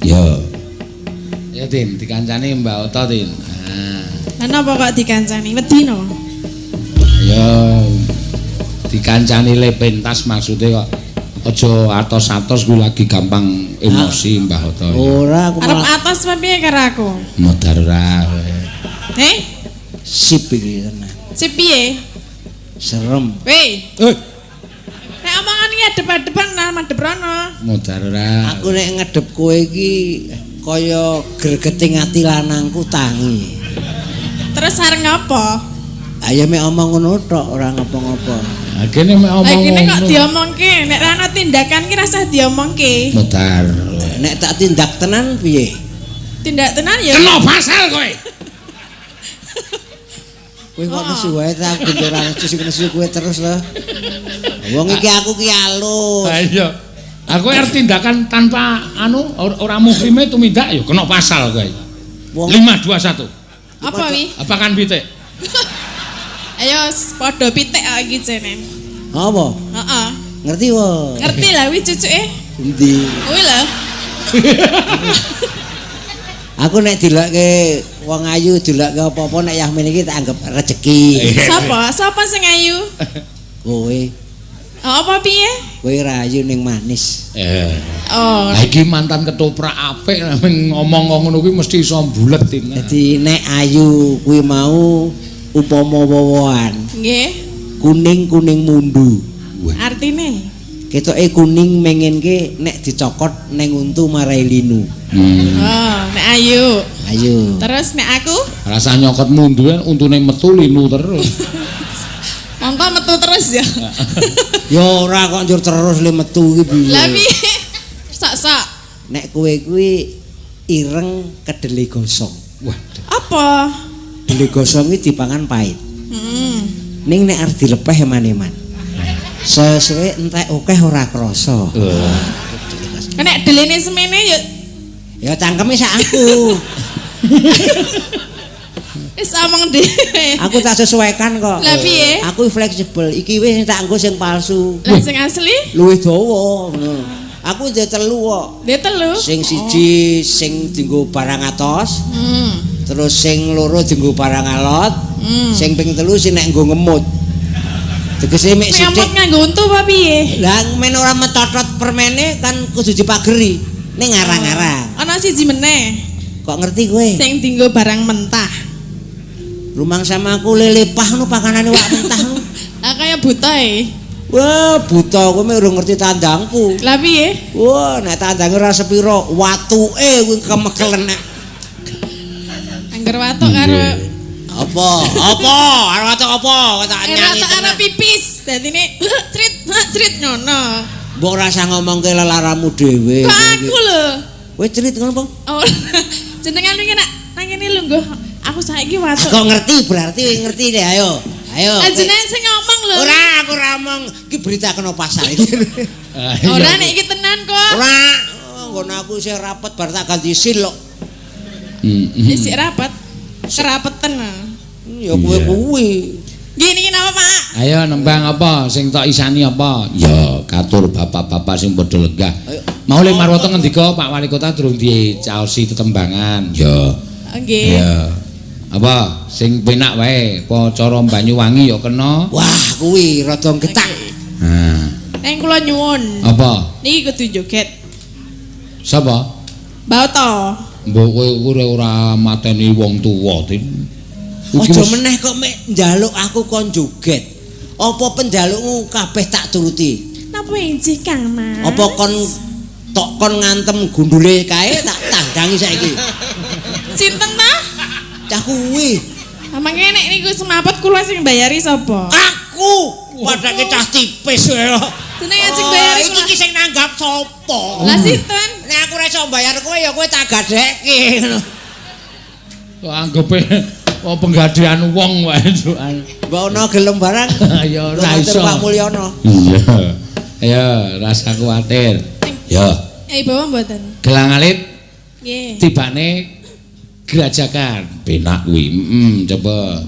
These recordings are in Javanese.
Ya. Ya Tin, dikancani Mbak Oto Tin. Nah. Lah napa kok dikancani? Wedi no? Ya dikancani le pentas maksudnya kok aja atos-atos kuwi lagi gampang emosi Mbah Oto. Ora aku Arep malah atos apa piye karo aku? Modar ora. Eh? Sip iki tenan. Sip piye? Serem. Weh, Eh, nek omongan iki adep-adepan lah madhep rono. Modar ora. Aku nek ngedep kowe iki kaya gregeting ati lanangku tangi. Terus arep ngopo? Ayo mek omong ngono tok ora ngopo-ngopo. Ha kene mek Lah omong. kene kok diomongke, nek ra ono tindakan ki rasah diomongke. Modar. Nek tak tindak tenan piye? Tindak tenan ya. Kena pasal kowe. Kowe kok nesu wae ta aku ora nesu sing nesu kowe terus lho. Wong iki aku ki alus. Ha iya. Aku arep tindakan tanpa anu ora muhrime tumindak ya kena pasal kowe. Wong 5 2 1. Apa wi? Apa kan pitik? Ayo padha pitik kok iki jene. Apa? Heeh. Ngerti wo? Ngerti lah wi cucuke. Endi? Kuwi lho. Aku nek dilokke wong ayu dilokke apa-apa nek Yahmin iki tak anggap rejeki. Sapa? Sapa sing ayu? Kowe, Oh, apa piye? kowe ra ayu ning manis. Eh. Oh, Lah iki mantan ketoprak apik nek ngomong ngono kuwi mesti iso mbulet Tin. Dadi nek ayu kuwi mau upama wowoan, nggih. kuning-kuning mundu. Artine? Ketoke kuning mengenke nek dicokot ning untu marai linu. Oh, nek ayu. Ayo. Terus nek aku? Rasa nyokot mundu kan untune metu linu terus. Mongko metu terus ya. Ya ora kok njur terus le metu iki piye. Lah piye? Sok-sok. Nek kowe kuwi ireng kedele gosong. Waduh. Apa? Dele gosong iki dipangan pahit. Heeh. Ning nek arep dilepeh eman-eman. Sesuwe entek akeh ora krasa. Nek delene semene ya Ya cangkeme sak aku. wis omong dhewe. Aku tak sesuaikan kok. Lah piye? Aku fleksibel. Iki wis tak nggo sing palsu. Lah sing asli? Luwih dawa ngono. Aku ndek telu kok. Dhe telu. Sing siji sing dienggo barang atos, terus sing loro dienggo barang alot, sing ping telu sing nek nggo ngemut. Tegese mek Nek ngemut sithik. nganggo untu apa piye? Lah men ora metotot permene kan kudu dipageri. Ning ngarang-ngarang. Ana siji meneh Kok ngerti kowe? sing dienggo barang mentah. Rumang sama aku lelepah ngono pakanane wak mentah ngono. Lah kaya buta e. Wah, buta kowe mek urung ngerti tandangku. Lah piye? Wah, nek tandange ora sepiro, watuke kuwi kemekelen nek. Angger watuk karo Apa? Apa? Arep watuk apa? Kok tak nyanyi. watuk karo tenan. pipis. Dadine crit crit ngono. Mbok ora usah ngomongke lelaramu dhewe. Kok aku lho. Kowe cerit ngono apa? Oh, jenengan wingi nak nang kene lungguh aku saiki watuk. Kok ngerti berarti ngerti deh ayo. Ayo. Lah jenengan sing ngomong lho. Ora aku ora omong iki berita kena pasar iki. Ora nek iki tenan kok. Ora, nggon aku isih rapet bar tak ganti sil kok. Isik rapet. Kerapeten. Ya kowe kuwi. Nggih niki napa, Pak? Ayo nembang apa sing tok isani apa? Ya katur bapak-bapak sing padha lenggah. Ayo. Mau le Marwoto ngendika Pak Wali Kota durung dicaosi tetembangan. Ya. Nggih. Ya. Apa sing penak wae apa cara Banyuwangi ya kena. Wah, kuwi rada getak. Nah, Neng kula nyuwun. apa? Niki kudu joget. Sapa? Mbak Oto. Mbok kowe kuwi ora mateni wong tuwa, Tin. Iki Aja meneh kok mek njaluk aku kon joget. Apa penjalukmu kabeh tak turuti? Napa injih Kang Mas? Apa kon tok kon ngantem gundule kae tak tandangi saiki. Sinten ta? Cah kuwi. Mangke nek niku semaput kula sing bayari sapa? Aku padake cah tipis wae. Jenenge sing bayari Iki kula. ki sing nanggap sapa? Lah sinten? Nek aku ora iso bayar kowe ya kowe tak gadhekke ngono. Kok anggepe oh penggadean wong wae Juk. Mbok ono gelem barang. Ya ora Matur iso. Pak Mulyono. Iya. Ayo rasa kuwatir. Ya, Eh bawa mboten? gelang alit Nggih. tibane Grajagan. Penak kuwi. Heeh, coba.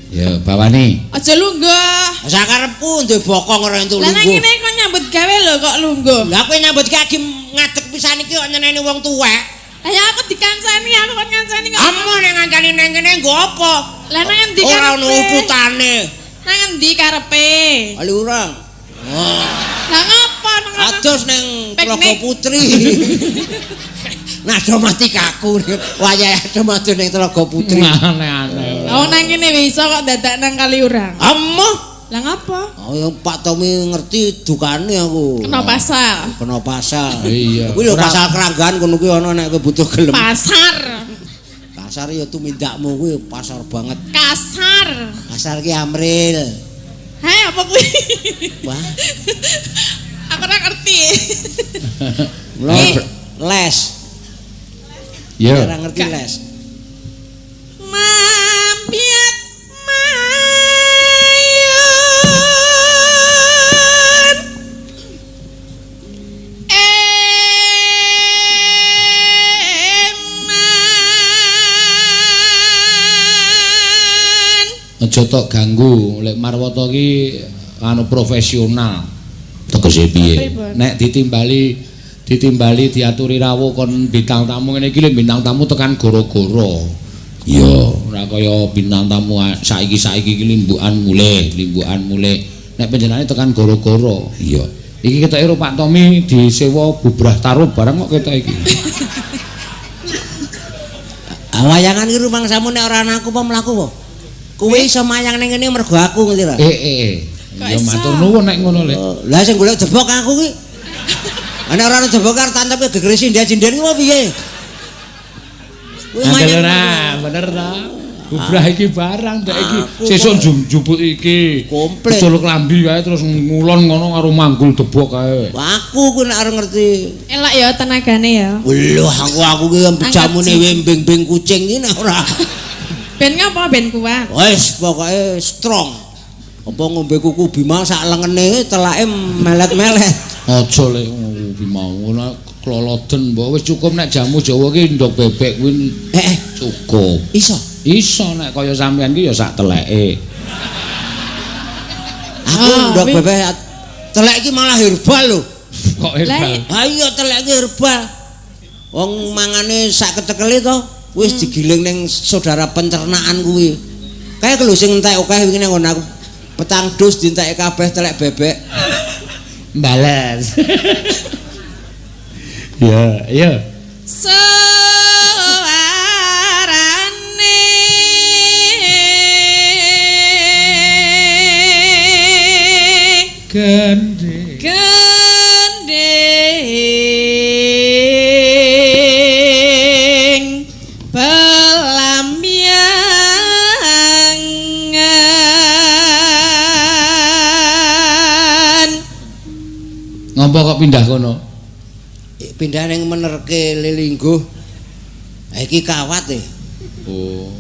Ya, bawane. Aja lungguh. Sakarepku duwe bokong ora entuk Lah nang lungguh. ngene kok nyambut gawe lho kok lungguh. Lah kowe nyambut gawe ngadeg pisan iki kok nyeneni wong tuwek. Lah ya aku dikancani, aku kon ngancani kok. Amo nek ngancani nang kene nggo apa? Lah nang endi karepe? Ora ono ututane. Nang endi karepe? Ali urang. Wah. Lah ngapa nang kono? Ados nang Telaga Putri. Nah, do mati kaku. Wayahe ado mati ning Telaga Putri. Aneh-aneh. Oh nang kene wis iso kok dadak nang Kaliurang. Amo. Lah ngapa? Oh, ya Pak Tommy ngerti dukane aku. Kena pasal. Kena pasal. Iya. Kuwi lho pasal keranggan kono kuwi ana nek kowe butuh gelem. Pasar. Pasar ya tumindakmu kuwi pasar banget. Kasar. Pasar ki Amril. Hei, apa kuwi? Wah. Aku ora ngerti. Les. Iya. Ora ngerti les. Mampiat mayun eman. Aja tok ganggu, lek Marwata ki anu profesional. Tegese piye? Nek ditimbali diaturi rawuh kon bintang tamu ngene iki lho bintang tamu tekan goro-goro. Iya, ora kaya bintang tamu saiki-saiki iki limbukan mulih, limbukan mulih. Nek panjenengane tekan goro-goro. Iya. Iki ketoke karo Pak Tommy disewa bubrah taruh barang kok ketok iki. Wayangan iki rumangsamu nek ora ana aku apa mlaku apa? Kowe iso mayang ning ngene mergo aku ngerti ra? Ya matur nuwun nek ngono lek. Lah sing golek jebok aku ki. Nek ora ana jebok arep tantepe gegere sinden-sinden ki apa piye? Kowe mayang ora, bener ta? Bubrah iki barang ndek iki sesuk njupuk iki. Komplit. Ucul klambi kae terus ngulon ngono karo manggul debok kae. Aku kuwi nek arep ngerti. Elok ya tenagane ya. Lho aku ki jamune beng-beng kucing iki nek ora. Ben ngapa ben kuat? Wis pokoke strong. Apa ngombe kuku Bima sak lengene telake melet-melet. Aja lek kuku Bima ngono kloloden mbok wis cukup nek jamu Jawa ki ndok bebek kuwi cukup. Iso. Iso nek kaya sampean ki ya sak teleke. Aku ndok bebek telek iki malah herbal lho. Kok herbal? Ha iya telek iki herbal. Wong mangane sak ketekele to wis digiling ning saudara pencernaan kuwi. Kae lho sing entek akeh wingi nang aku. Petang dus dientekke kabeh telek bebek. Bales. Ya, iya. Suarane gendhing gendhing pelamyangan. Ngopo kok pindah kono? Pindah ning menerke lelingguh. Ha iki kawat e. Oh.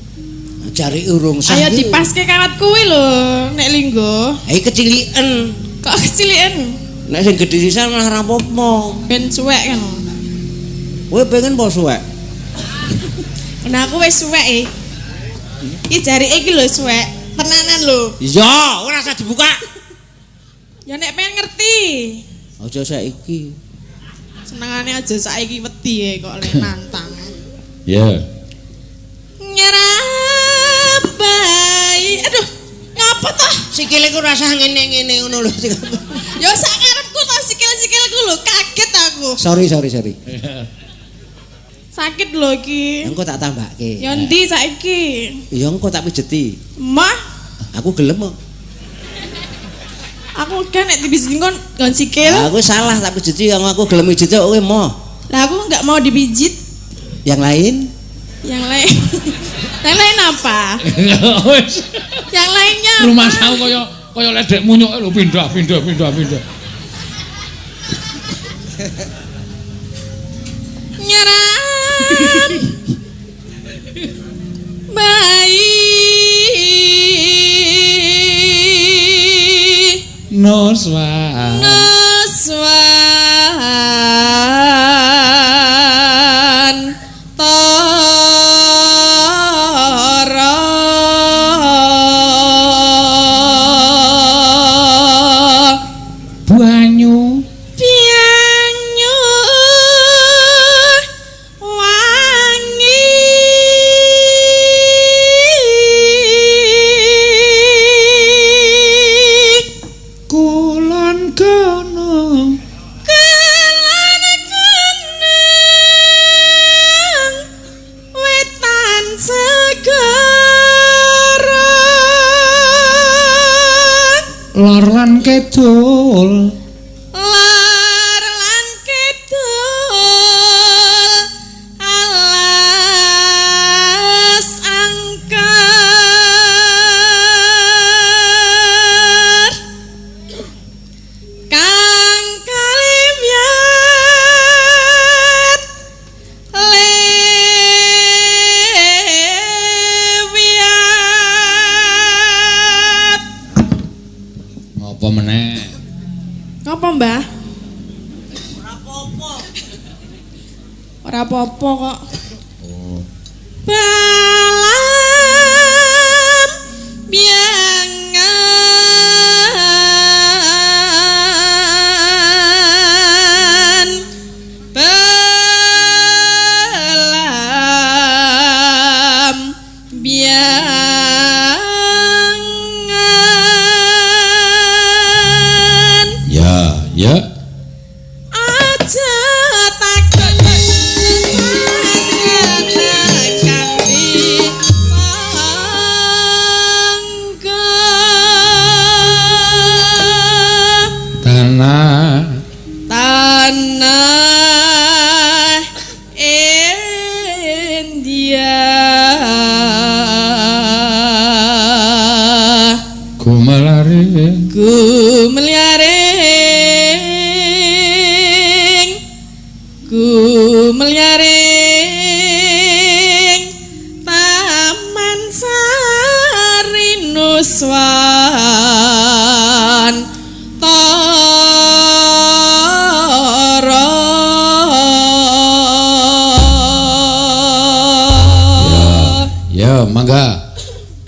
Jari urung sah. Ayo dipaske kawat kuwi lho nek lingguh. Ha iki keciliken. Kok keciliken? Nek sing gedhe sisan malah ra apa-apa. Ben suwek kan. Kowe pengen apa suwek? Nah aku wis suwek e. Iki jarike iki lho suwek, tenanan lho. Iya, ora usah dibuka. Ya nek pengen ngerti. Aja saiki. Senengane aja saiki wedi e kok lek nantang. Ya. Nyerabai. Aduh, ngapa toh? Sikile ku rasah ngene-ngene ngono lho. Ya sak karepku toh sikil-sikilku lho, kaget aku. Sorry. Sakit lho iki. Engko tak tambahke. Ya endi saiki? Ya engko tak pijeti. Mah, aku gelem kok. Aku kan nek dipijeti kon nggon sikil. Aku salah tak pijeti, yang aku gelem pijeti kowe moh. Lah aku enggak mau dipijit. Yang lain? Yang lain. Yang lain apa? Yang lainnya apa? Rumah aku kaya ledek munyuk lho pindah. Nyeram. Bayi Noswan Tara Banyu Banyu Lor lan kidul. Lor lan kidul alas angker kang kalimyat lewiat. Ngopo meneh? Ngopo, Mbah? Ora apa-apa. Ora apa-apa kok. Oh. Balam biangan belam biangan. Ya, ya. Aja takon sesasana kang disangga. Tanah Tanah India gumelaring gumlyaring gumlyaring Taman Sari Nuswantara. Ya, mangga.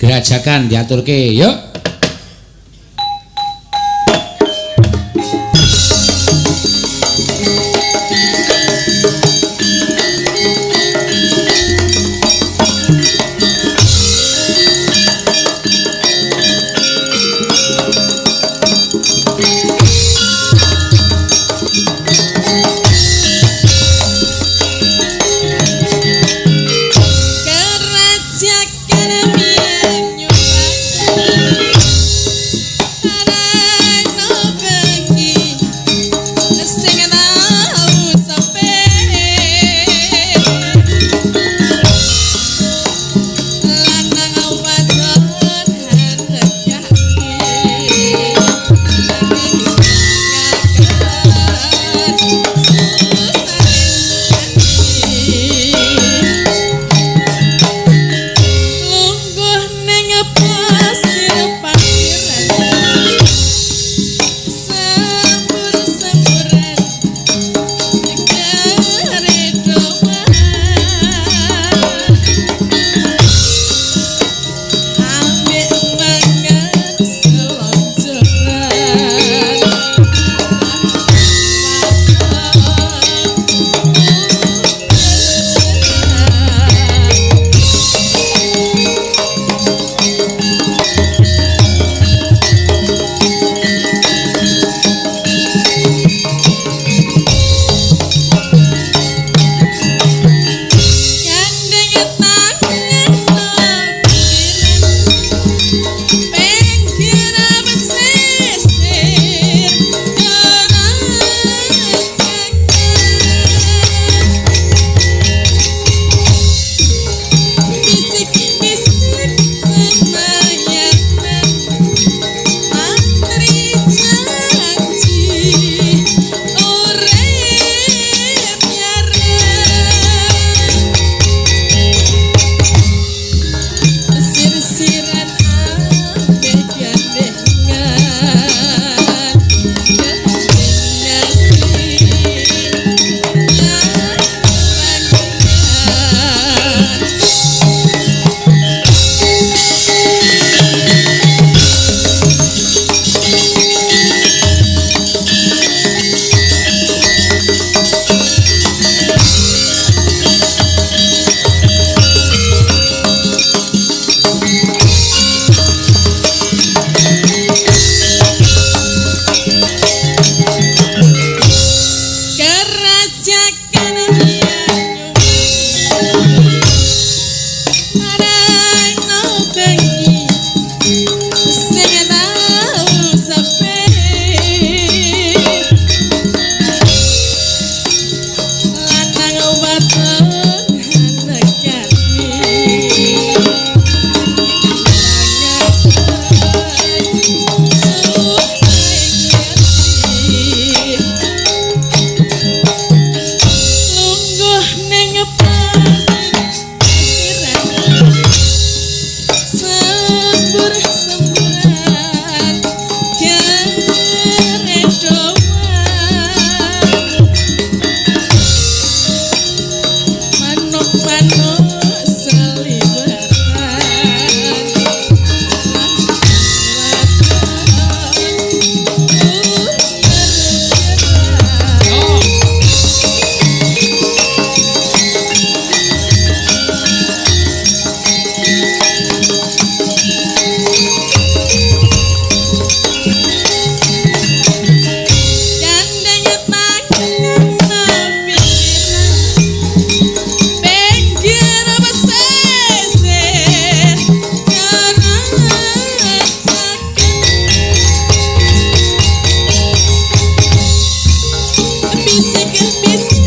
Gerajakan diaturke, yuk. Kerajakan minyumbang Karana bengi sing tau sampe lanang wadon hargane lungguh ning pasir-pasiran sembur-semburan negare doman ambek mangan selonjoran. Gandeng tangan pinggiran pinggiran pesisir kerajakan bisik-bisik semayanan mantri janji urip nyarang sir-siran ambek gandengan gandengan. Kerajakan Marang bengi sing tau. Waton hanekani. Lungguh ning pasiran sembur-semburan geredoan manuk-manuk seliweran Gandeng tangan pinggiran pinggir pesisir bisik-bisik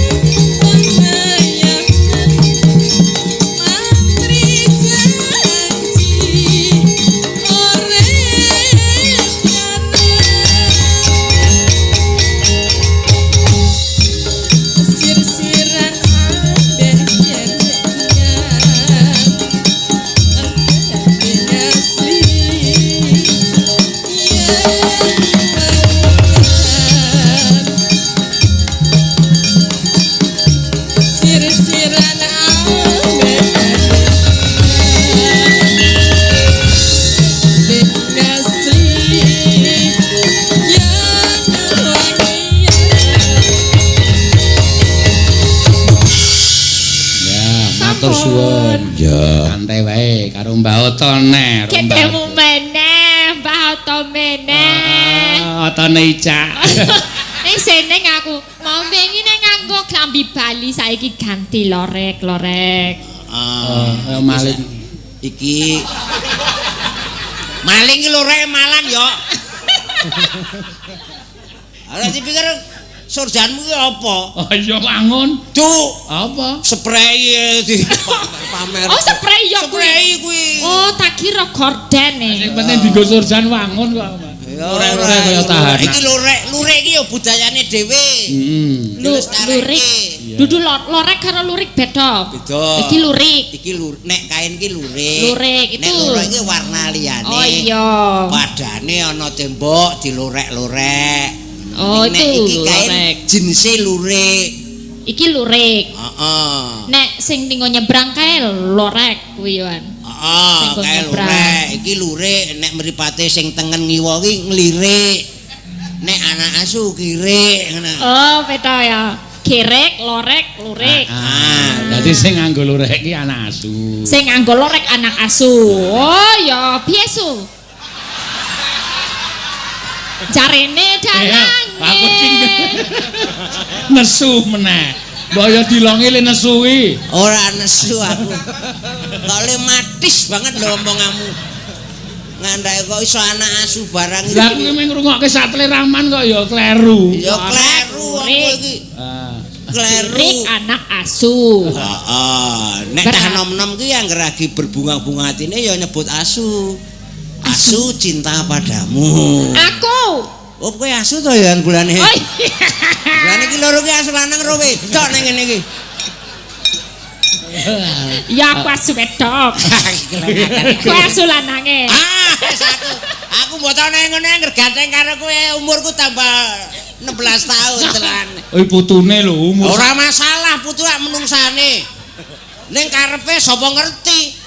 semayangan mantri janji urip sir-siran ambek yenyan asli sir-siran ambek asli yang wangian. Ya, matur suwun. Ya. Santai wae karo Mbah Oto neh, karo Mbah. Ketemu meneh, Mbah Oto meneh. Ah, Otone Icak. Ning seneng aku. Mau wingi nek nganggo klambi Bali saiki ganti lorek-lorek. Ah, Oh, maling. Iki maling ki lho rek malan yo. Ora dipikir surjanmu ki apa? Oh iya wangun. Cuk, Apa? spray di pamer. Oh, spray yo kuwi. Spray kuwi. Oh, tak kira gorden e. Sing penting dienggo surjan wangun kok. Ya, Lorek-lorek kaya tahanan. Iki lorek, lurek iki ya budayane dhewe. Heeh. Lurik. Dudu lorek karo lurik beda. Beda. Iki lurik. Iki lur, nek kain ki lurik. Lurik Nek itu. lurek iki warna liyane. Oh iya. Padane ana tembok dilorek-lorek. Oh, Nek itu iki kain lorek. jenise lurik. Iki lurik. Heeh. Nek sing tinggo nyebrang kae lorek kuwi yoan. Heeh, Sing kae nyebrang. lurek. Iki lurik nek mripate sing tengen ngiwa ki nglirik. Nek anak asu kirik ngono. Oh, beda ya. Kirek, lorek, lurik. Ah, dadi sing nganggo lorek iki anak asu. Sing nganggo lorek anak asu. Oh ya, piye su? Jarene dalange. Aku sing nesu meneh. Mbok ya dilongi le nesu kuwi. Ora nesu aku. Kok le matis banget lho omonganmu. Ngandake kok iso anak asu barang iki. Lah aku ki mung ngrungokke Sate Rahman kok ya kleru. Ya kleru aku iki. Ah. Kleru. Lurik anak asu. Heeh. Nek tah nom-nom ki angger lagi berbunga-bunga atine ya nyebut asu. Asu cinta padamu. Aku. Oh, kowe asu to ya bulane. Oh iya. Bulane iki loro ki asu lanang karo wedok nang ngene iki. Ya aku asu wedok. Kowe asu lanange. Ah, wis aku. Aku mbok tau nang ngene angger ganteng karo kowe umurku tambah 16 tahun tenan. Oi putune lho umur. Ora masalah putu ak menungsane. Ning karepe sapa ngerti?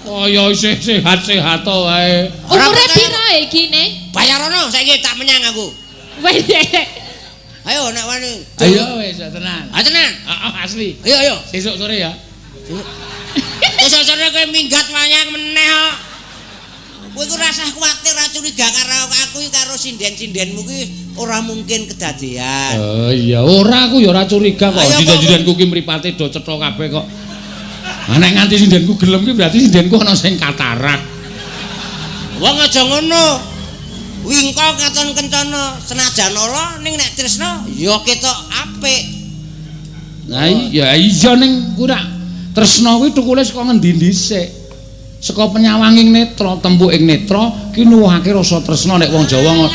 Kaya isih sehat-sehat to wae. Ora Umure percaya. piro iki ne? Bayarono saiki tak menyang aku. Weh. Ayo nek wani. Ayo wis tenan. Ah tenan. Heeh asli. Ayo ayo. Sesuk sore ya. Sesuk sore kowe minggat wayang meneh kok. Kowe iku rasah kuwatir ra curiga karo aku iki karo sinden-sindenmu ki ora mungkin kedadean. Oh iya, ora aku ya ora curiga kok. Ayo, Sinden-sindenku ki mripate do cetha kabeh kok. Ah nek nganti sindenku gelem ki berarti sindenku ana sing katarak. Wong aja ngono. Wingko katon kencana senajan ala ning nek tresna ya ketok apik. Nah iya iya ning kuwi rak tresna kuwi tukule saka ngendi dhisik. Saka penyawanging netra, tempuking netra ki nuwuhake rasa tresna nek wong Jawa ngono.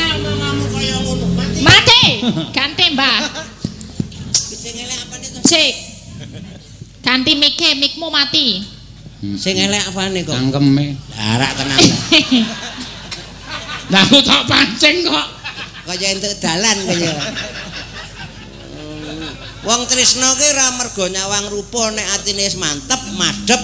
Mati. Ganti, Mbah. Cek. Ganti mike, mikmu mati. Sing elek apane kok? Cangkeme. Larak tenan. Lah aku tak pancing kok. Kaya entuk dalan kaya. Wong tresna ki ora mergo nyawang rupa nek atine wis mantep, madhep,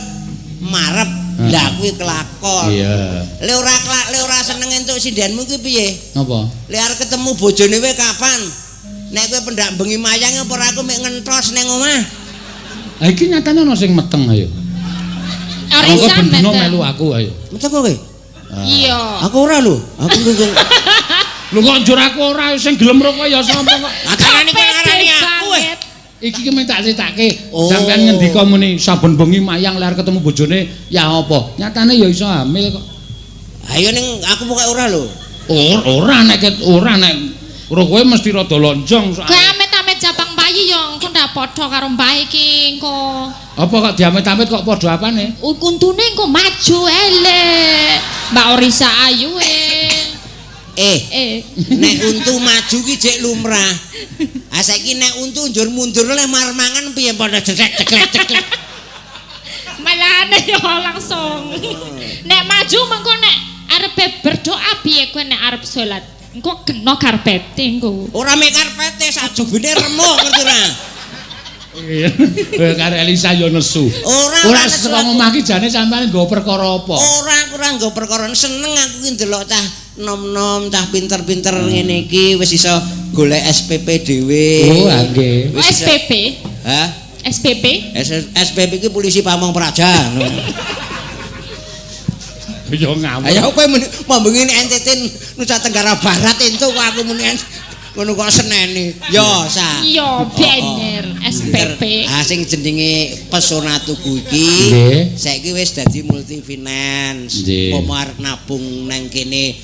marep. Lah kuwi kelakon. Iya. Le ora kelak, le ora seneng entuk sindenmu ki piye? Napa? Le arep ketemu bojone kowe kapan? Nek kowe pendak bengi mayang apa ora aku mek ngentos ning omah? Lah iki nyatane ana sing meteng ayo. Ora Monggo iso ben dina meteng. melu aku ayo. Meteng kowe? Iya. Aku ora lho. Aku kok Lho kok njur aku ora sing gelem roko ya sapa kok. Atarane kowe ngarani Pede aku. Eh. banget. Iki ki minta critake. Oh. Sampeyan ngendika muni saben bengi mayang lar ketemu bojone ya apa? Nyatane ya iso hamil kok. Ayo ning aku pokoke ora lho. Ora nek ora nek ora kowe mesti rada lonjong Kowe soalnya. amit-amit cabang bayi yo engko ndak padha karo mbah iki engko. Apa kok diamit-amit kok padha apane? Untune engko maju elek. Mbak Orisa ayu e. Eh, Eh. nek untu maju ki jek lumrah. Ah saiki nek untu njur mundur leh mar mangan piye padha cekrek cekrek cekrek. Malahane yo langsung. Nek maju mengko nek arepe berdoa piye kowe nek arep salat? Engko kena karpete engko. Ora mek karpete sak jobine remuk ngerti ora? Iya. Karo Elisa yo nesu. Ora Ora nesu saka aku. omah ki jane sampeyan nggawa perkara apa? Ora aku ora nggo perkara seneng aku ki ndelok cah nom-nom, cah pinter-pinter ngene iki wis iso golek SPP dhewe. Oh, nggih. Oh, SPP. Hah? SPP. SPP ki polisi pamong praja. Yo ngawur. Ayo kowe muni mambengi NTT Nusa Tenggara Barat entuk kok aku muni ngono kok seneni. Yo sa. Iya bener SPP. Ah sing jenenge Pesona Tugu iki Nggih. saiki wis dadi multi finance. Nggih. Pomo arep nabung nang kene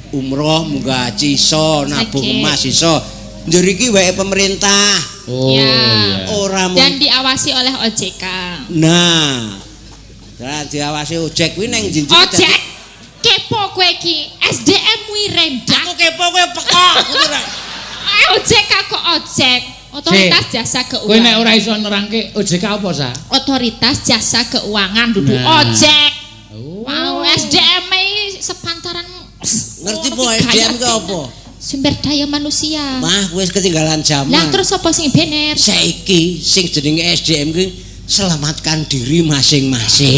umroh munggah haji iso, nabung Saiki. emas iso. Njur iki wae pemerintah Oh Ya. iya. ora mung Dan diawasi oleh OJK. Nah. Lah diawasi ojek kuwi nang jinjing. Ojek kepo kowe iki. SDM kuwi rendah. Aku kepo kowe pekok ngono ora. OJK kok ojek. Otoritas Jasa Kowe nek Keuangan. ora iso nerangke OJK apa sa? Otoritas Jasa Keuangan dudu Nah. ojek. Oh. Wow, SDM -e sepantaran Ngerti po SDM ki apa? Sumber daya manusia. Mah wis ketinggalan zaman. Lah terus apa sing bener? Saiki sing jenenge SDM ki selamatkan diri masing-masing.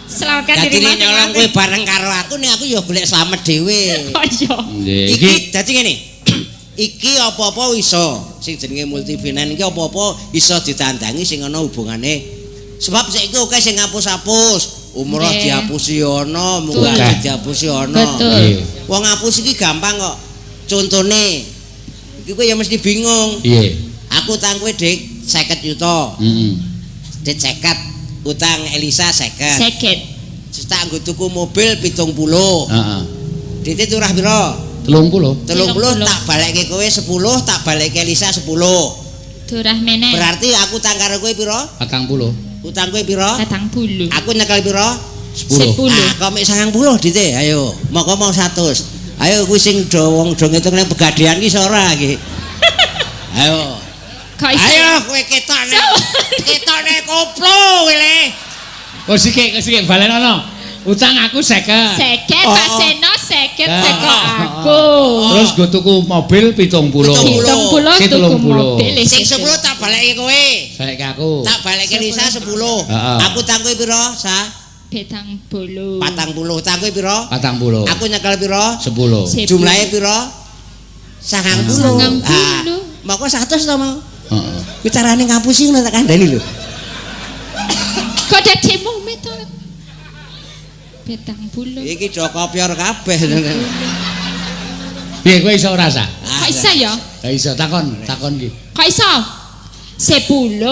Selamatkan Dadi diri nek nyolong kowe masing-masing. bareng karo aku nek aku ya golek slamet dhewe. Oh iya. Nggih. Iki dadi ngene. Iki apa-apa iso sing jenenge multifinance iki apa-apa iso ditandangi sing ana hubungane. Sebab saiki akeh sing ngapus-apus. Umroh Nggih. diapusi ana, munggah Betul. haji diapusi ana. Betul. Nggih. Wong ngapus iki gampang kok. Contone iki kowe ya mesti bingung. Piye? Aku utang kowe Dik 50 yuta. Heeh. Dik 50, utang Elisa 50. Seket. Terus tak nggo tuku mobil 70. Heeh. Dik turah pira? 30. 30 tak balekke kowe 10, tak balekke Elisa 10. Durah meneh. Berarti aku utang karo kowe pira? 40. Utang kowe pira? 40. Aku nyekel pira? 10. 10. Ah, kok mek 90 Dik. Ayo, moko mau 100. Ayo kuwi sing do wong do ngitung nang pegadaian ki iso ora iki. Ayo. Kok iso? Ayo kowe ketokne. Ketokne koplo kowe le. Oh sikik, sikik balenono. Utang aku 50. Seket Oh, Pak oh. Seno seket Ah. seko aku. Terus gue tuku mobil 70. 70 Si tuku 30. mobil. Sing 10 tak balekke kowe. Balekke aku. Tak balekke Lisa 10. Heeh. Aku utang kowe pira, Sa? 70. 40. Utang kowe pira? 40. Aku nyekel pira? 10. Sepuluh. Jumlahe pira? 90. 90. Ah, moko 100 to mau. Heeh. Kuwi carane ngapusi ngono tak kandhani lho. Kok dadi mumet to? 70. Iki do kopyor kabeh. Piye kowe iso ora, Sa? Kok iso ya? Lah iso takon, takon ki. Kok iso? 10.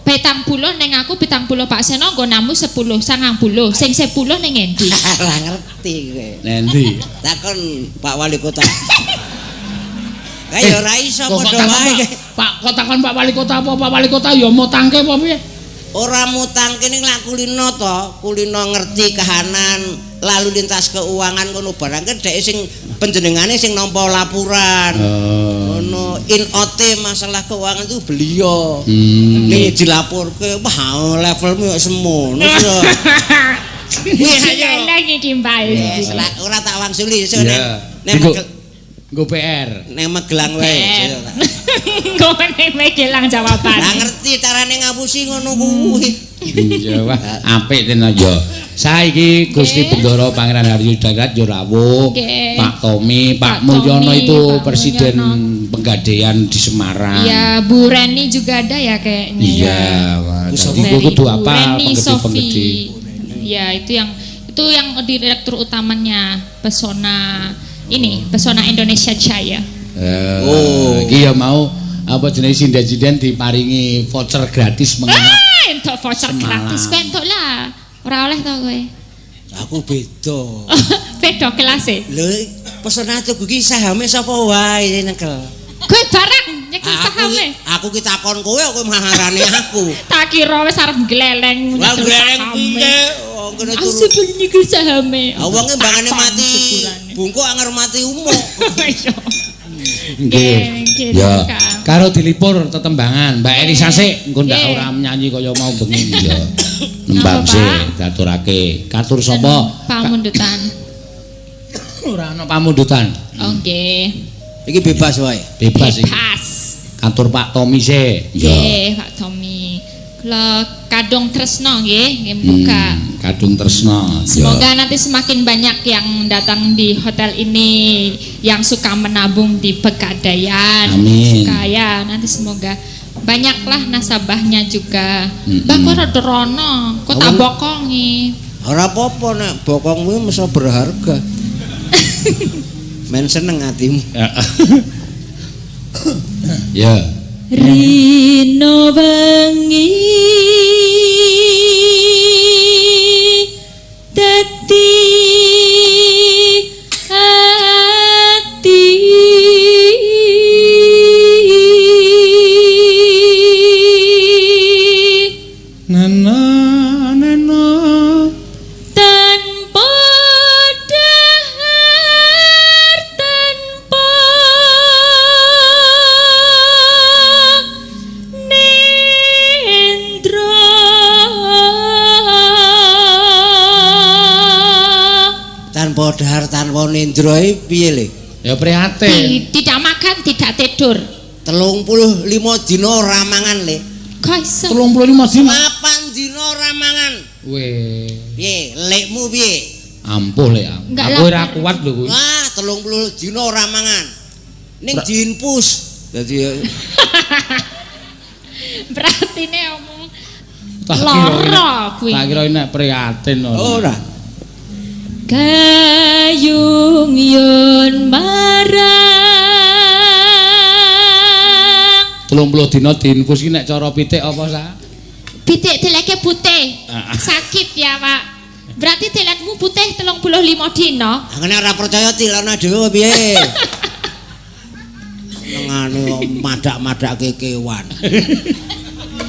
70 ning aku 70 Pak Seno nggonamu 10 90. Sing 10 ning endi? Ora ngerti kowe. Nendi? Takon Pak Wali Kota. Lah ya ora iso padha wae. Pak, kok takon Pak Wali Kota apa Pak Wali Kota ya mutangke apa piye? Ora mutangke ning lak kulino to, kulino ngerti kahanan lalu lintas keuangan ngono barang kan dhek sing panjenengane sing nampa laporan. Ngono in ote masalah keuangan itu beliau. Ning dilaporke, wah levelmu kok semono ya. Wis ayo. Lagi iki Mbak. Wis ora tak wangsuli sesuk nek nggo PR. Nek Magelang wae. Nggo nek Magelang jawaban. Lah ngerti carane ngapusi ngono kuwi. Iya wah apik tenan ya. Saiki Gusti Bendara Pangeran Haryo Darat yo rawuh. Pak Tommy, Pak Mulyono itu presiden Pegadaian di Semarang. Iya, Bu Reni juga ada ya kayaknya. Iya, dadi kudu apa penggede-penggede. Iya, itu yang direktur utamanya Pesona ini, Pesona Indonesia Jaya. Oh, iki ya mau apa jenenge sinden-sinden diparingi voucher gratis menginap. Entuk voucher gratis kowe entuk lah. Ora oleh to kowe. Aku beda. Beda kelas e. Lho, Pesona Tugu iki sahame sapa wae nekel. Kowe barang nyekel sahame. Aku ki takon kowe kowe maharane aku. Tak kira wis arep gleleng nyekel sahame. Piye? Wong kene turu. Aku nyekel sahame. Wonge mbangane mati bungkuk anger mati umuk. Iya. Nggih. Ya, karo dilipur tetembangan. Mbak Elisa sik engko ndak ora nyanyi kaya mau bengi ya. Nembang sik diaturake. Katur sapa? Pamundutan. Ora ana pamundutan. Oh nggih. Iki bebas wae. Bebas iki. Katur Pak Tommy sik. Nggih, Pak Tommy. Kula Kadung Tresno nggih, nggih buka. Kadung Tresno. Semoga nanti semakin banyak yang datang di hotel ini yang suka menabung di Pegadaian. Amin. Suka ya, nanti semoga banyaklah nasabahnya juga. Mbak kok rada rono, kok tak bokongi. Ora apa-apa nek bokongmu mesti berharga. Men seneng atimu. Ya. Rino wengi dadi ati nana nana tanpa dahar tanpa nendra tanpa dahar tanpa nendra piye le? Ya prihatin. Tidak makan, tidak tidur. 35 dina ora mangan le. Kok iso? 35 dina. 8 dina ora mangan. Weh. Piye? Lekmu piye? Ampuh lek. Aku ora kuat lho kuwi. Wah, 30 dina ora mangan. Ning diinfus. Dadi berarti nek omong lara kuwi. Tak kira nek prihatin ora. Gayung yun marang 30 dina diinfus iki nek cara pitik apa sa? Pitik teleke putih. Sakit ya, Pak. Berarti telekmu putih 35 dina. Aku nek ora percaya tilana dhewe piye? Senengane madak-madake kewan.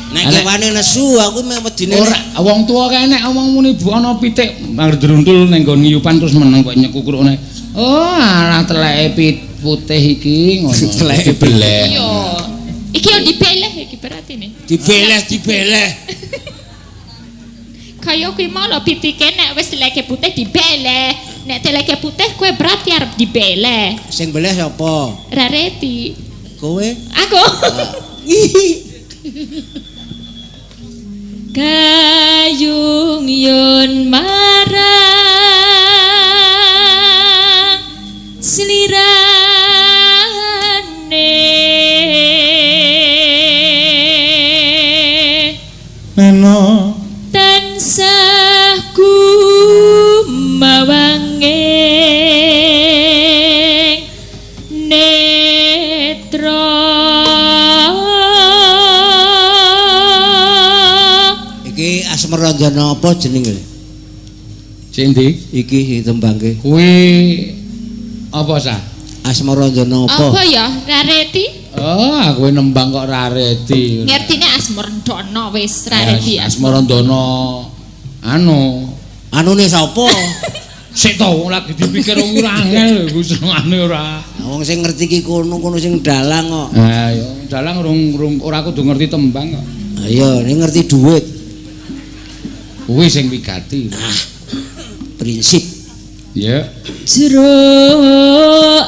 Nek kewane nesu aku meh wedine. Ora wong tuwa kae nek omong muni bu ana pitik mangdruntul ning nggon ngiyupan terus meneng kok nyekukrukne. Oh, alah teleke pit putih iki ngono. Teleke dibeleh. Iya. Iki yo dibeleh iki berarti nih. Dibeleh, dibeleh. Kaya kuwi mau lho pitike nek wis teleke putih dibeleh. Nek teleke putih kowe berarti arep dibeleh. Sing beleh sapa? Rareti. Kowe? Aku. Gayung yun marang slirane neno tansah kumawanging netra. Iki Asmarandana apa jenenge? Sing ndi? Iki tembangke. Kuwi apa sa? Asmarandana apa? Apa ya? Rareti? Oh, aku nembang kok rareti. Ngertine Asmarandana wis rareti. Asmarandana anu. Anune sapa? Sik to wong lagi dipikir wong ora angel lho iku senengane ora. Wong sing ngerti ki kono-kono sing dalang kok. Ha ya, dalang urung ora kudu ngerti tembang kok. Ayo, ini ngerti duit. Kuwi sing wigati. Ah, prinsip. Ya. Jero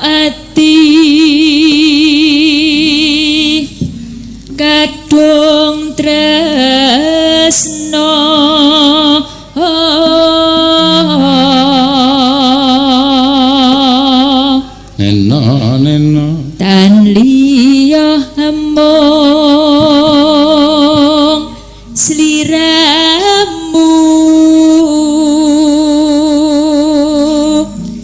ati kadung tresno neno neno tan liya amung sliramu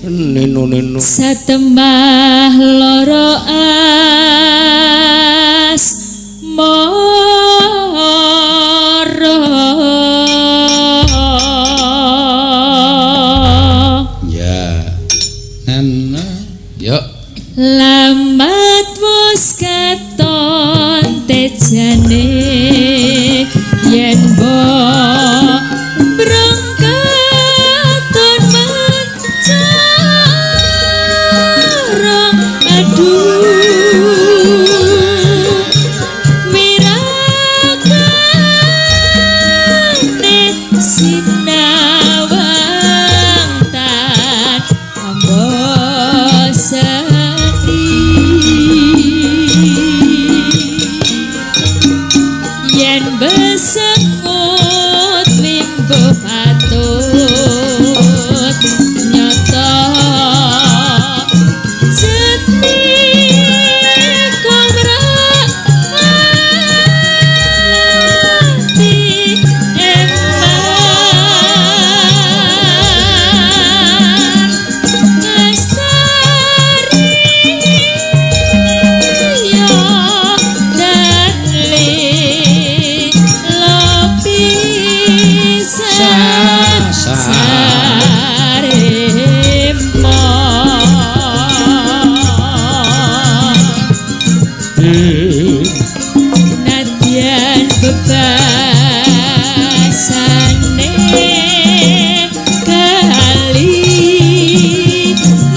neno neno satemah loro asmara. Ya neno yo lamat wis katon tejane yen mbok brangkaton mencarong aduh wirakane sinawang tan ambosani yen besengut limbo patut nyata jeti komra ati eman lestari yo dan lopi saremo. Nadyan bebasane kali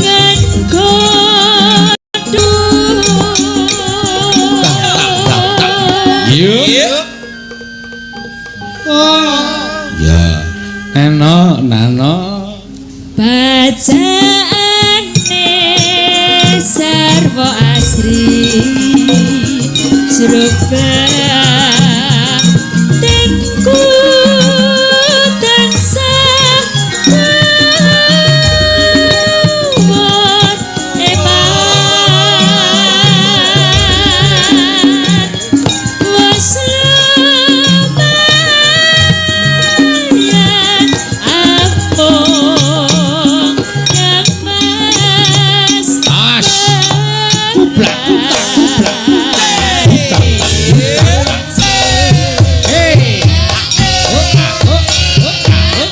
ngan kodho. Yo. Ya. Neno nano bacaane sarwa asri jroba tengku tansah kuwat eman wis lumayan amung kang mas As. Kublak kutak kublak kutak. Hey. Oh, ah, oh, oh, ah, oh.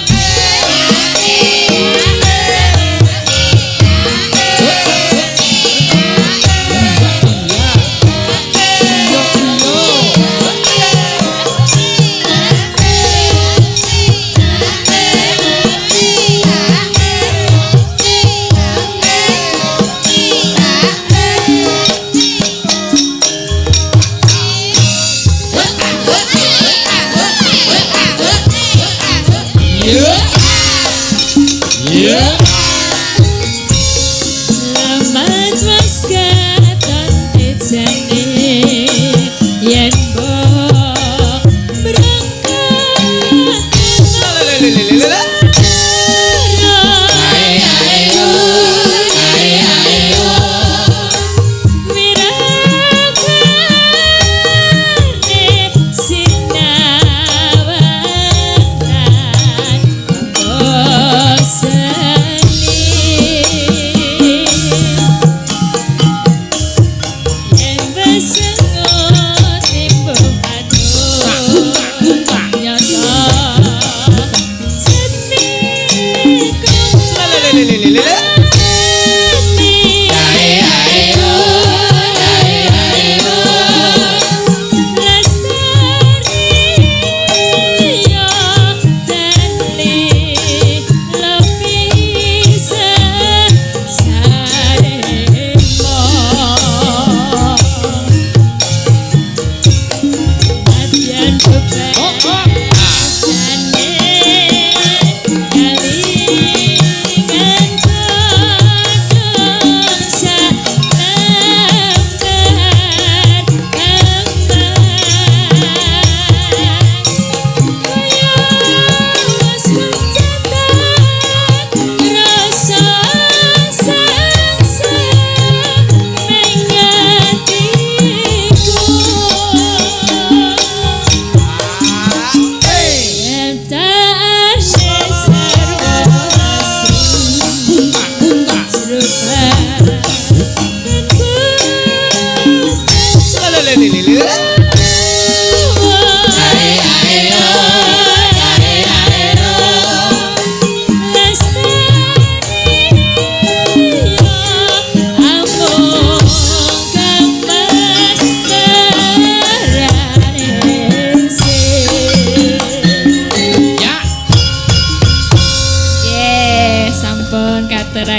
Iya. Lamat wis katon tejane yen mbok berangkat. Wirakane sinawang tan ambosani.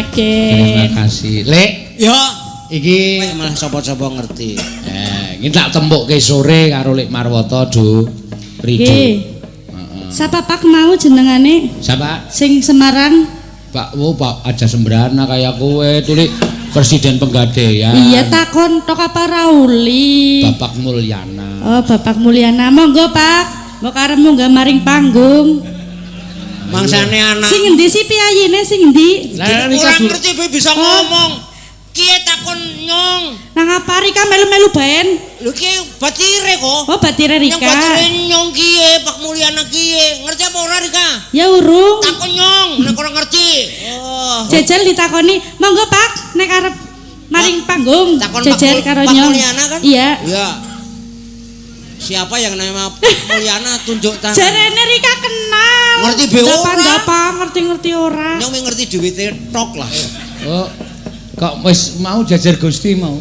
Terima Juragan. kasih. Lek, Ya, iki kowe malah sapa-sapa ngerti. Iki tak tempukke sore karo Lek Marwoto do. Rido. Nggih. Sapa Pak mau jenengane Siapa? sing Semarang? Pak, wo Pak aja sembrana kaya kowe tuli Presiden Penggadaian. Iya takon tok apa Rauli? Bapak Mulyana. Oh, Bapak Mulyana. Monggo, Pak. Mbok arep munggah maring panggung. Mangsane anak. Sing endi sih piyayine sing endi? Lah Ora ngerti be bisa ngomong. Kiye takon nyong. Nang apa Rika melu-melu baen? Lho kiye batire kok. Oh, batire Yang Rika. batire nyong kiye, Pak Mulyana kiye. Ngerti apa ora Rika? Ya urung. Takon nyong, nek ora ngerti. Oh. Jajal ditakoni, "Monggo, Pak, nek arep maring panggung." Takon Jejer Pak, karo Pak nyong. Mulyana kan? Iya. Iya. Siapa yang nama Pak Mulyana tunjuk tangan. Jarene Rika kenal. Ngerti be ora? Ndapa-ndapa ngerti-ngerti ora. Nyong ngerti duwite tok lah. Oh. Kok wis mau jajar Gusti mau?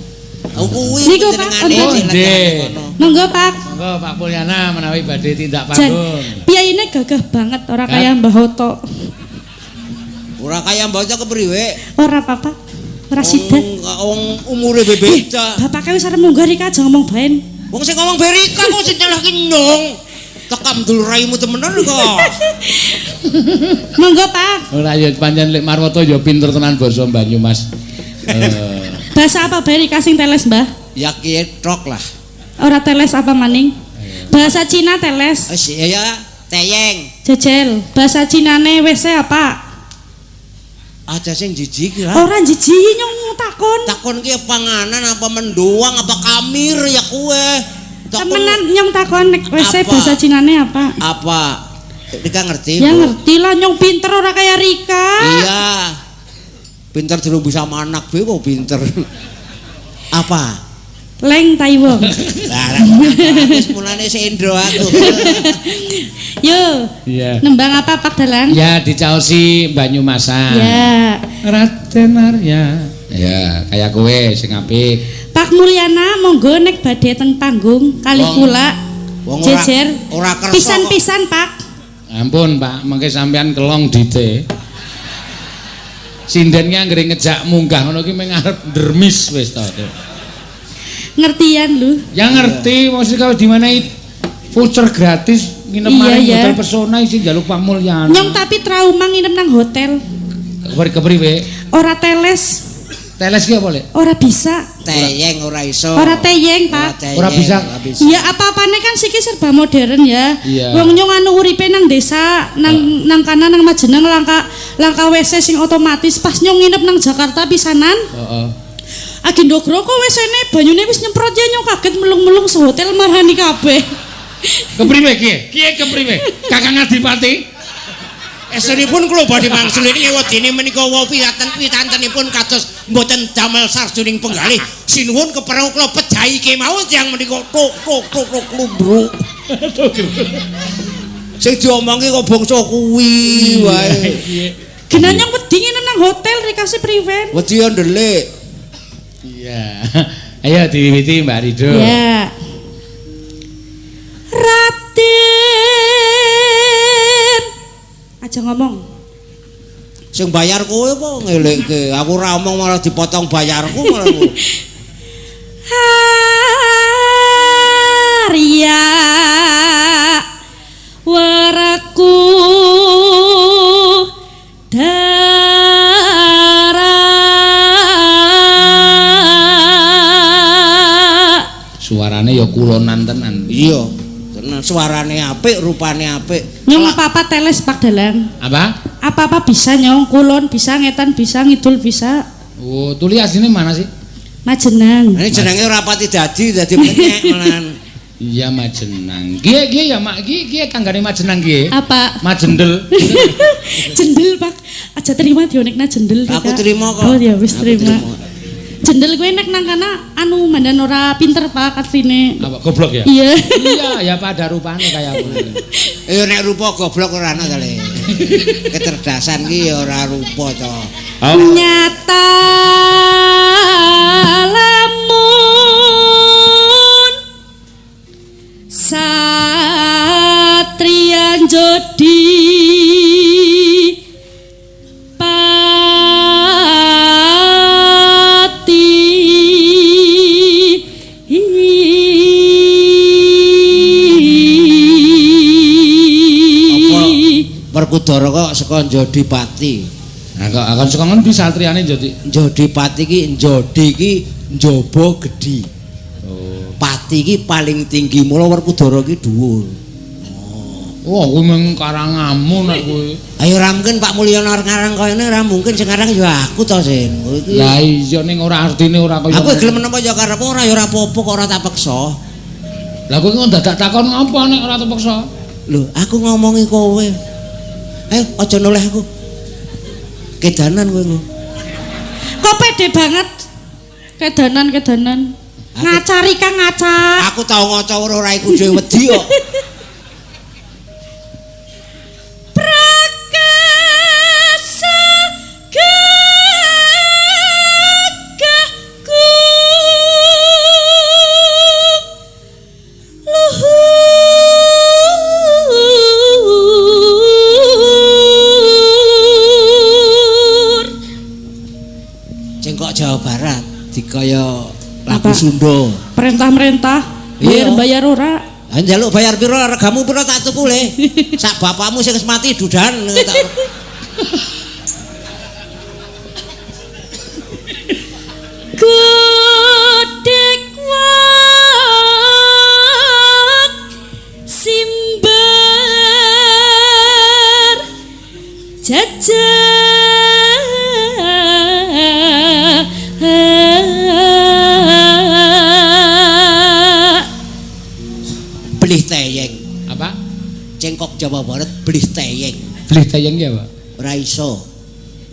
Aku kuwi Niku, Pak, jenengane Oh, sing nggih. latihan kono. Monggo, Pak. Monggo Pak Mulyana menawi badhe tindak Jan, panggung. piyayine gagah banget ora Kan? kaya Mbah Hoto. Ora kaya mbah Oto kepriwe? Ora apa-apa. Ora sida. Wong umure beda. Bapake wis arep munggah Rika aja ngomong baen. Wong sing ngomong Berika kok sing nyalahke nyong. Tekam dul raimu temenan kok. Monggo, Pak. Ora ya pancen Lek Marwoto ya pinter tenan basa Banyumas. Bahasa apa bae Rika sing teles, Mbah? Ya kiye tok lah. Ora teles apa maning? Bahasa Cina teles. Wis ya ya teyeng. Jejel. Bahasa Cinane WC apa? Aja sing jijik lah. Ora jijik nyong takon. Takon ki panganan apa mendoang apa kamir ya kue. Takon Temenan nyong takon nek WC Apa? bahasa Cinane apa? Apa? Rika ngerti? Ya Bu? ngerti lah nyong pinter ora kaya Rika. Iya. Pinter durung bisa manak be kok pinter. Apa? Leng Taiwo. Lah wis mulane sendro aku. Yo. Iya. Nembang apa Pak Dalang? Ya dicaosi Banyumasan. Ya. Raden Arya. Ya, kaya kowe sing apik. Pak Mulyana monggo nek badhe teng panggung kali kula. Wong ora- Jejer. ora kersa kok. Pisan-pisan Pak. Ampun, Pak, mengke sampean kelong dite. Sinden ki anggere ngejak munggah ngono ki meng arep ndremis wis to. Ngertian lu. Ya ngerti wong sing dimenehi voucher gratis nginep Iya, maring iya. hotel Pesona isi njaluk Pak Mulyana. Nyong tapi trauma nginep nang hotel. Kepriwe? Ora teles, Teles ki apa, Lek? ora bisa. Teyeng ora iso. Ora teyeng, Pak. teyeng, Ora bisa. Ora bisa. Ya apa-apane kan siki serba modern ya. Iya. Wong nyong anu uripe nang desa, nang nang kana nang Majeneng langka langka WC sing otomatis pas nyong nginep nang Jakarta pisanan. Heeh. Agi ndogro kok WC-ne banyune wis nyemprot ya nyong kaget melung-melung sehotel marani kabeh. Kepriwe ki? Kiye kepriwe? Kakang Adipati? Esenipun kula badhe mangsul ini wedine menika wau pitantenipun kados mboten damel sarjuning penggalih. Sinuwun keperang kula pejahi kemawon tiyang menika tok tok tok tok klumbruk. Sing diomongi kok bangsa kuwi wae. Gena nyong wedi nginep nang hotel rikase priwen. Wedi yo ndelik. Iya. Ayo diwiwiti Mbak Rido. Ya. Raden. Aja ngomong. Sing bayar kowe apa ngelekke? Aku ora omong malah dipotong bayarku malah. Arya waraku dara. Suarane ya kulonan tenan. Iya, tenan suarane apik, rupane apik. Nyong apa-apa teles Pak Dalang. Apa? Apa-apa bisa nyong, kulon bisa, ngetan bisa, ngidul bisa. Oh, tuli asline mana sih? Majenang. Ini jenenge ora pati dadi, dadi penyek malahan. Iya Majenang. Kiye kiye ya Mak, kiye kiye kanggane Majenang kiye. Apa? Majendel. Jendel Pak. Aja terima dionekna jendel. Aku Rika. terima kok. Oh ya wis Aku terima. Jendel kowe nek nang kana anu mandan ora pinter Pak asline. Apa goblok ya? Iya. Iya, ya pada rupane kaya ngono. Eh nek rupa goblok ora ana ta le. Kecerdasan ki ya ora rupa to. Oh. Nyata lamun satria jodi Werkudara kok saka Jodipati. Nah kok akan saka ngendi satriyane Jodi? Jodipati ki Jodi ki njaba gedhi. Oh. Pati ki paling tinggi, mula Werkudara ki dhuwur. Wah, kuwi mung karangamu nek kuwi. Ayo ora mungkin Pak Mulyono arep ngarang kaya ngene, ora mungkin sing ngarang ya aku to, Sin. Kowe iki. Lah iya ning ora artine ora kaya. Aku gelem menapa ya karepmu ora ya ora apa-apa kok ora tak peksa. Lah kowe kok dadak takon apa nek ora terpaksa? Lho, aku ngomongi kowe. Ayo aja noleh aku. Kedanan kowe engko. Kok pede banget? Kedanan-kedanan. Ngacari Kang ngaca. Aku tau ngaca ora iku dhewe wedi kok. Prakasa gagahku luhur. Cengkok Jawa Barat dikaya lagu Apa? Sunda. Perintah-merintah Iya. bayar ora. Ha njaluk bayar pira regamu pira tak tuku le. Sak bapakmu sing wis mati dudan tak. Godhek wak simbar jajah Belih teyeng. Apa? Cengkok Jawa Barat belih teyeng. Belih teyeng ya, Pak? Ora iso.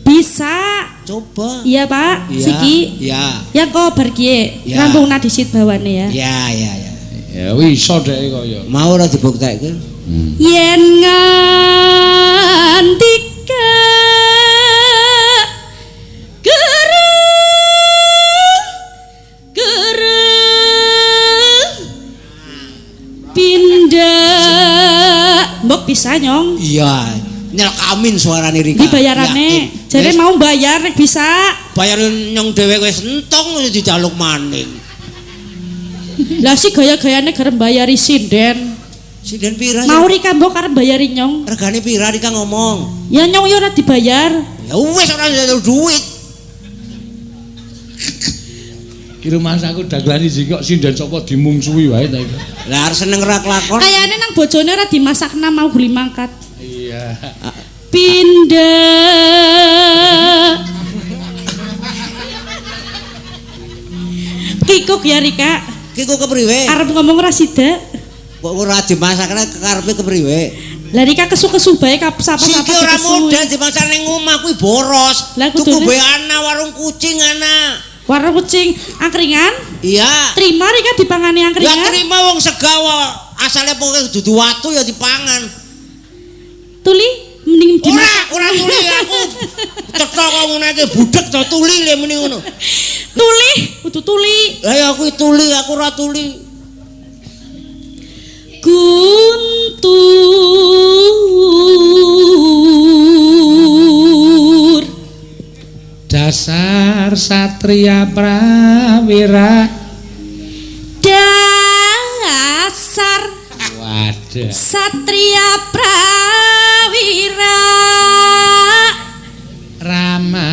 Bisa. Coba. Iya, Pak. Iya. Siki. Iya. Ya kok bar kiye. Ya. Rampung nadisit bawane ya. Ya ya ya. Ya iso dhek kaya. Mau ora dibuktekke? Yen ngandika guru guru pindah mbok bisa nyong Iya. Nyelkamin suarane Rika. dibayarane Yakin. jare Wis, mau bayar nek bisa bayar nyong dhewe wis entong dijaluk maning. lah si gaya-gayane garep bayari sinden Sinden pira? mau Rika mbok arep bayari nyong Regane pira Rika ngomong? ya nyong ya ora dibayar Ya wis ora njaluk duit. Ki rumangsaku dagelan iki kok sinden sapa dimungsuhi wae ta iki. Lah arep seneng ora kelakon. kayane nang bojone ora dimasakna mau guli mangkat Iya. Pindah Kikuk ya Rika Ki kok kepriwe? arep ngomong ora sida Kok ora dimasakne karepe kepriwe? lah Rika kesu-kesu bae kap sapa-sapa Siki ora dikesu. modal dimasak ning omah kuwi boros. Lah, Tuku kudune- bae ana warung kucing ana. Warung kucing angkringan Iya. terima Rika dipangani Ya angkringan terima wong segawa asale pokoke dudu watu ya dipangan. tuli mending Ora, dimasak ora tuli aku. Cetha kok ngono iki budhek to tuli le muni ngono. tuli kudu tuli Lah ya aku tuli, aku ora tuli. Guntur Dasar satria prawira. dasar Waduh. satria prawira Rama.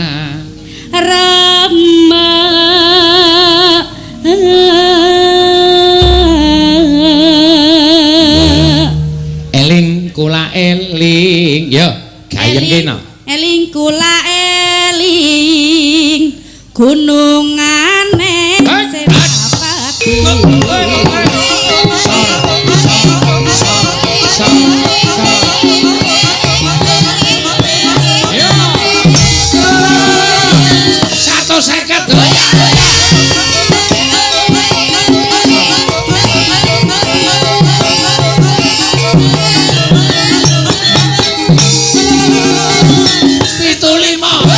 Rama Eling kula eling. Yo, gayeng kene. Eling kula eling gunungane Hei, Senapati Sa, sa, Yo. 150. 75.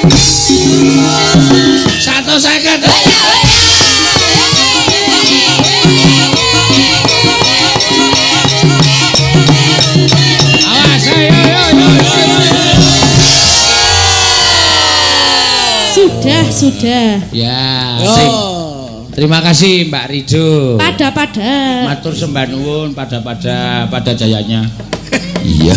150. Awas, ayo, ayo, ayo, ayo. Sudah, sudah. Ya, sing. Terima kasih Mbak Rijo. Pada-pada. Matur sembah nuwun pada-pada pada jayanya. Iya.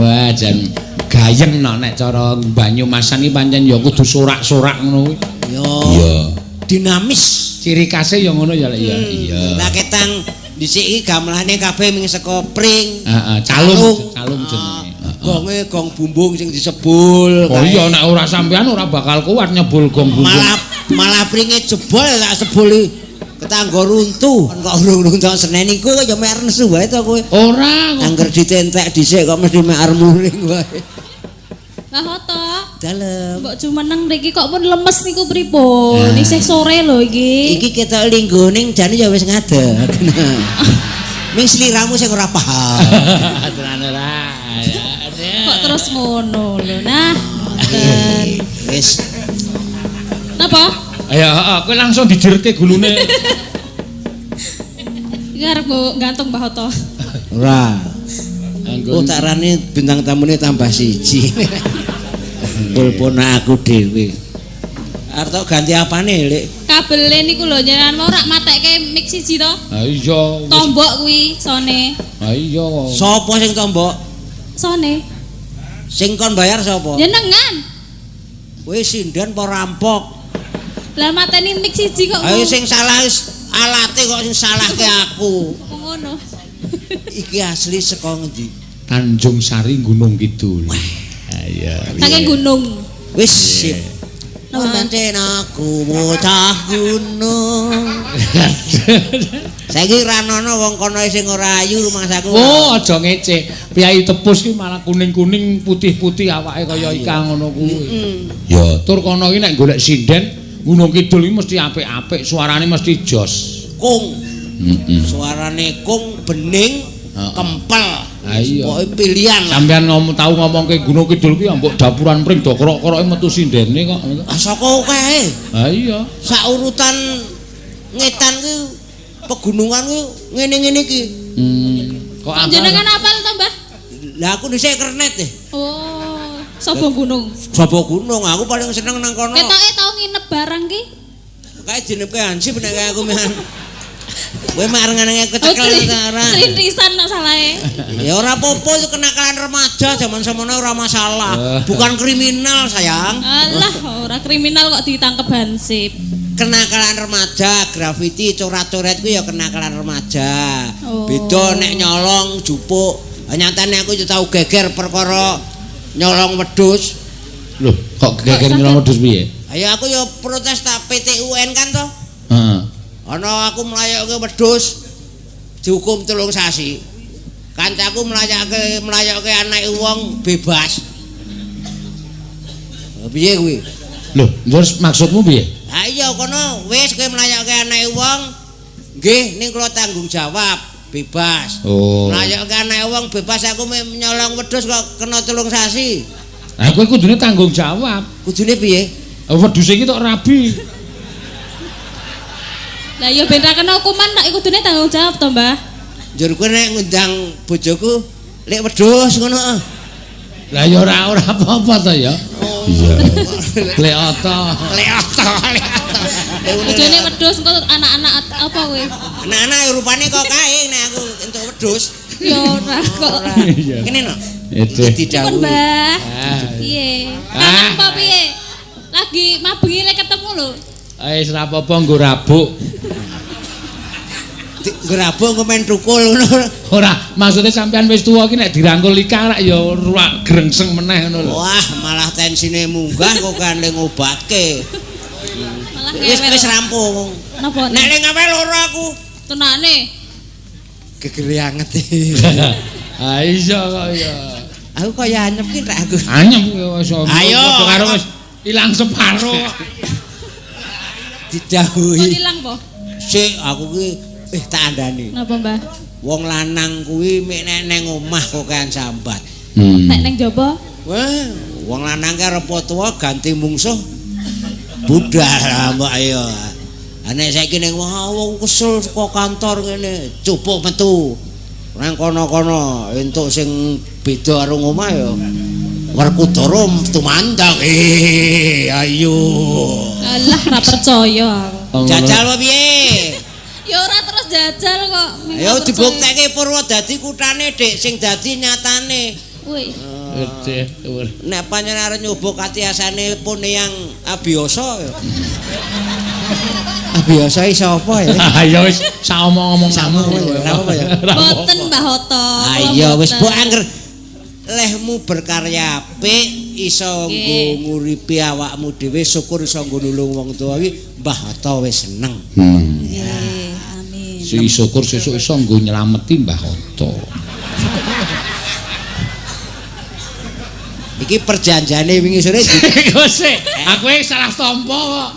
Wah, jan gayeng no nek cara Banyumasan iki pancen ya kudu sorak-sorak ngono kuwi. Yo. Iya. Dinamis. Ciri khasnya ya ngono ya, Lek ya. Iya. Lah ketang dhisik iki gamelane kabeh ming saka pring. Heeh, calung, calung jenenge. Heeh. Gonge gong bumbung sing disebul. Oh iya, nek ora sampean ora bakal kuat nyebul gong bumbung. Malah malah pringe jebol tak sebuli ketangga runtuh. Kok urung-urung tok Senen iku kok ya mek nesu wae to kowe. Ora kok. Angger ditentek dhisik kok mesti mek arep muring wae. Lah Hoto, Dalem. mbok jumeneng mriki kok pun lemes niku pripun? Isih sore lho iki. Iki ketok linggo ning jane ya wis ngadeg. Ming sliramu sing ora paham. Tenan ora. Kok terus ngono lho. Nah, ngoten. Wis. Napa? Ayo, heeh, kowe langsung dijerke gulune. Iki arep nggo gantung Mbah Hoto. Ora. Anggon. Oh tak rane bintang tamune tambah siji. Telepon aku dhewe. Arep tok ganti apane, Lek? Kabele niku lho nyeran ora matekke mic siji to. Ha iya. Wis. Tombok kuwi sone. Ha iya. Sopo sing tombok? Sone. Sing kon bayar sapa? Jenengan. Kowe sinden apa rampok? Lah mateni mic siji kok. Ayo sing salah wis alate kok sing salahke aku. Kok ngono. Iki asli saka ngendi? Tanjung Sari Gunung Kidul. Iya. Saking gunung. Wis sip. Pancen aku bocah gunung. Saiki ra ono wong kono sing ora ayu rumangsaku. Oh, aja ngece. Piyai tepus ki malah kuning-kuning, putih-putih awake kaya ika ngono kuwi. Ya, tur kono ki nek golek sinden Gunung Kidul iki mesti apik-apik, suarane mesti jos. Kung. Heeh. Suarane kung bening, kempel. Ha iya. Pokoke pilihan lah. Sampeyan ngomong tau ngomongke Gunung Kidul ki mbok dapuran pring do krok-kroke metu sindene kok. Ah saka kae. Ha iya. Sak urutan ngetan ki pegunungan ki ngene-ngene iki. Kok apa? Jenengan apal to, Mbah? Lah aku dhisik kernet eh. Oh, sapa gunung? Sapa gunung aku paling seneng nang kono. Ketoke tau nginep barang ki. Kae jenenge Hansip nek aku mehan. Kowe mak areng-arenge kecekel ta ora? Crintisan nek salahe. Ya ora apa-apa itu kenakalan remaja zaman semono ora masalah. Bukan kriminal, sayang. Alah, ora kriminal kok ditangkep Hansip. Kenakalan remaja, grafiti, coret-coret kuwi ya kenakalan remaja. Oh. Beda nek nyolong, jupuk. Nyatane aku yo tau geger perkara nyolong wedhus. Loh, kok geger nyolong wedhus piye? Ayo aku yo protes tak PTUN kan to. Heeh. Ana aku mlayokke wedhus dihukum 3 sasi. Kancaku mlayokke anake wong bebas. Piye kuwi? Loh, terus maksudmu piye? Ha iya kono wis kowe mlayokke anake wong nggih ning kula tanggung jawab bebas. Oh. Mlayokke anake wong bebas aku nyolong wedhus kok kena 3 sasi. Lah kowe kudune tanggung jawab. Kudune piye? Wedhus iki tok rabi. Lah ya ben ra kena hukuman nek kudune tanggung jawab to, Mbah. Njur kowe nek ngundang bojoku lek wedhus ngono ah. Lah ya ora apa-apa to ya. Iya. Lek oto. Lek oto, lek oto. Bojone wedhus engko anak-anak apa kowe? Anak-anak rupane kok kae nek aku entuk wedhus. Ya ora kok. Iya. Kene no. Iki didhawuhi. Mbah. Piye? Kangen apa piye? Lagi mabengi lek ketemu lho. Wis ora apa-apa nggo rabuk. Nggo rabuk engko men tukul ngono. Ora, maksudnya sampean wis tuwa iki nek dirangkul ika rak ya ora grengseng meneh ngono lho. Wah, malah tensine munggah kok kan le ngobatke. Malah wis wis rampung. Napa? Nek le ngawel ora aku. Tenane. Gegere anget. Ha iya kok ya. Aku kaya anyep ki rak aku. Anyep wis. Ayo. Karo wis ilang separo. Didhawuhi. Kok ilang po? Sik aku ki tak andani. Napa, Mbah? Wong lanang kuwi mek nek nang omah kok kan sambat. Nek nang jaba? Wah, Wong lanang ki arep tuwa ganti mungsuh budal mbok ayo. Nek saiki ning wong kesel saka kantor ngene, cupuk metu. Nang kono-kono entuk sing beda karo omah ya. Werkudara tumandang. Ayo. Alah ra percaya aku. Jajal apa piye? Ya ora terus jajal kok. Ayo dibuktekke Purwodadi kutane, Dik, sing dadi nyatane. Wih. Nek pancen arep nyoba katiasane pun yang abiyasa ya. Abiyasa iki sapa ya? Ya wis sak omong-omong ya, ora apa ya. Mboten Mbah Hoto. Ayo wis mbok angger lehmu berkarya apik iso nggo nguripi awakmu dhewe, syukur iso nggo nulung wong tuwa iki Mbah Hoto wis seneng. Nggih, amin. Si syukur sesuk iso nggo nylameti Mbah Hoto. Iki perjanjiane wingi sore. Sik, aku iki salah tampa kok.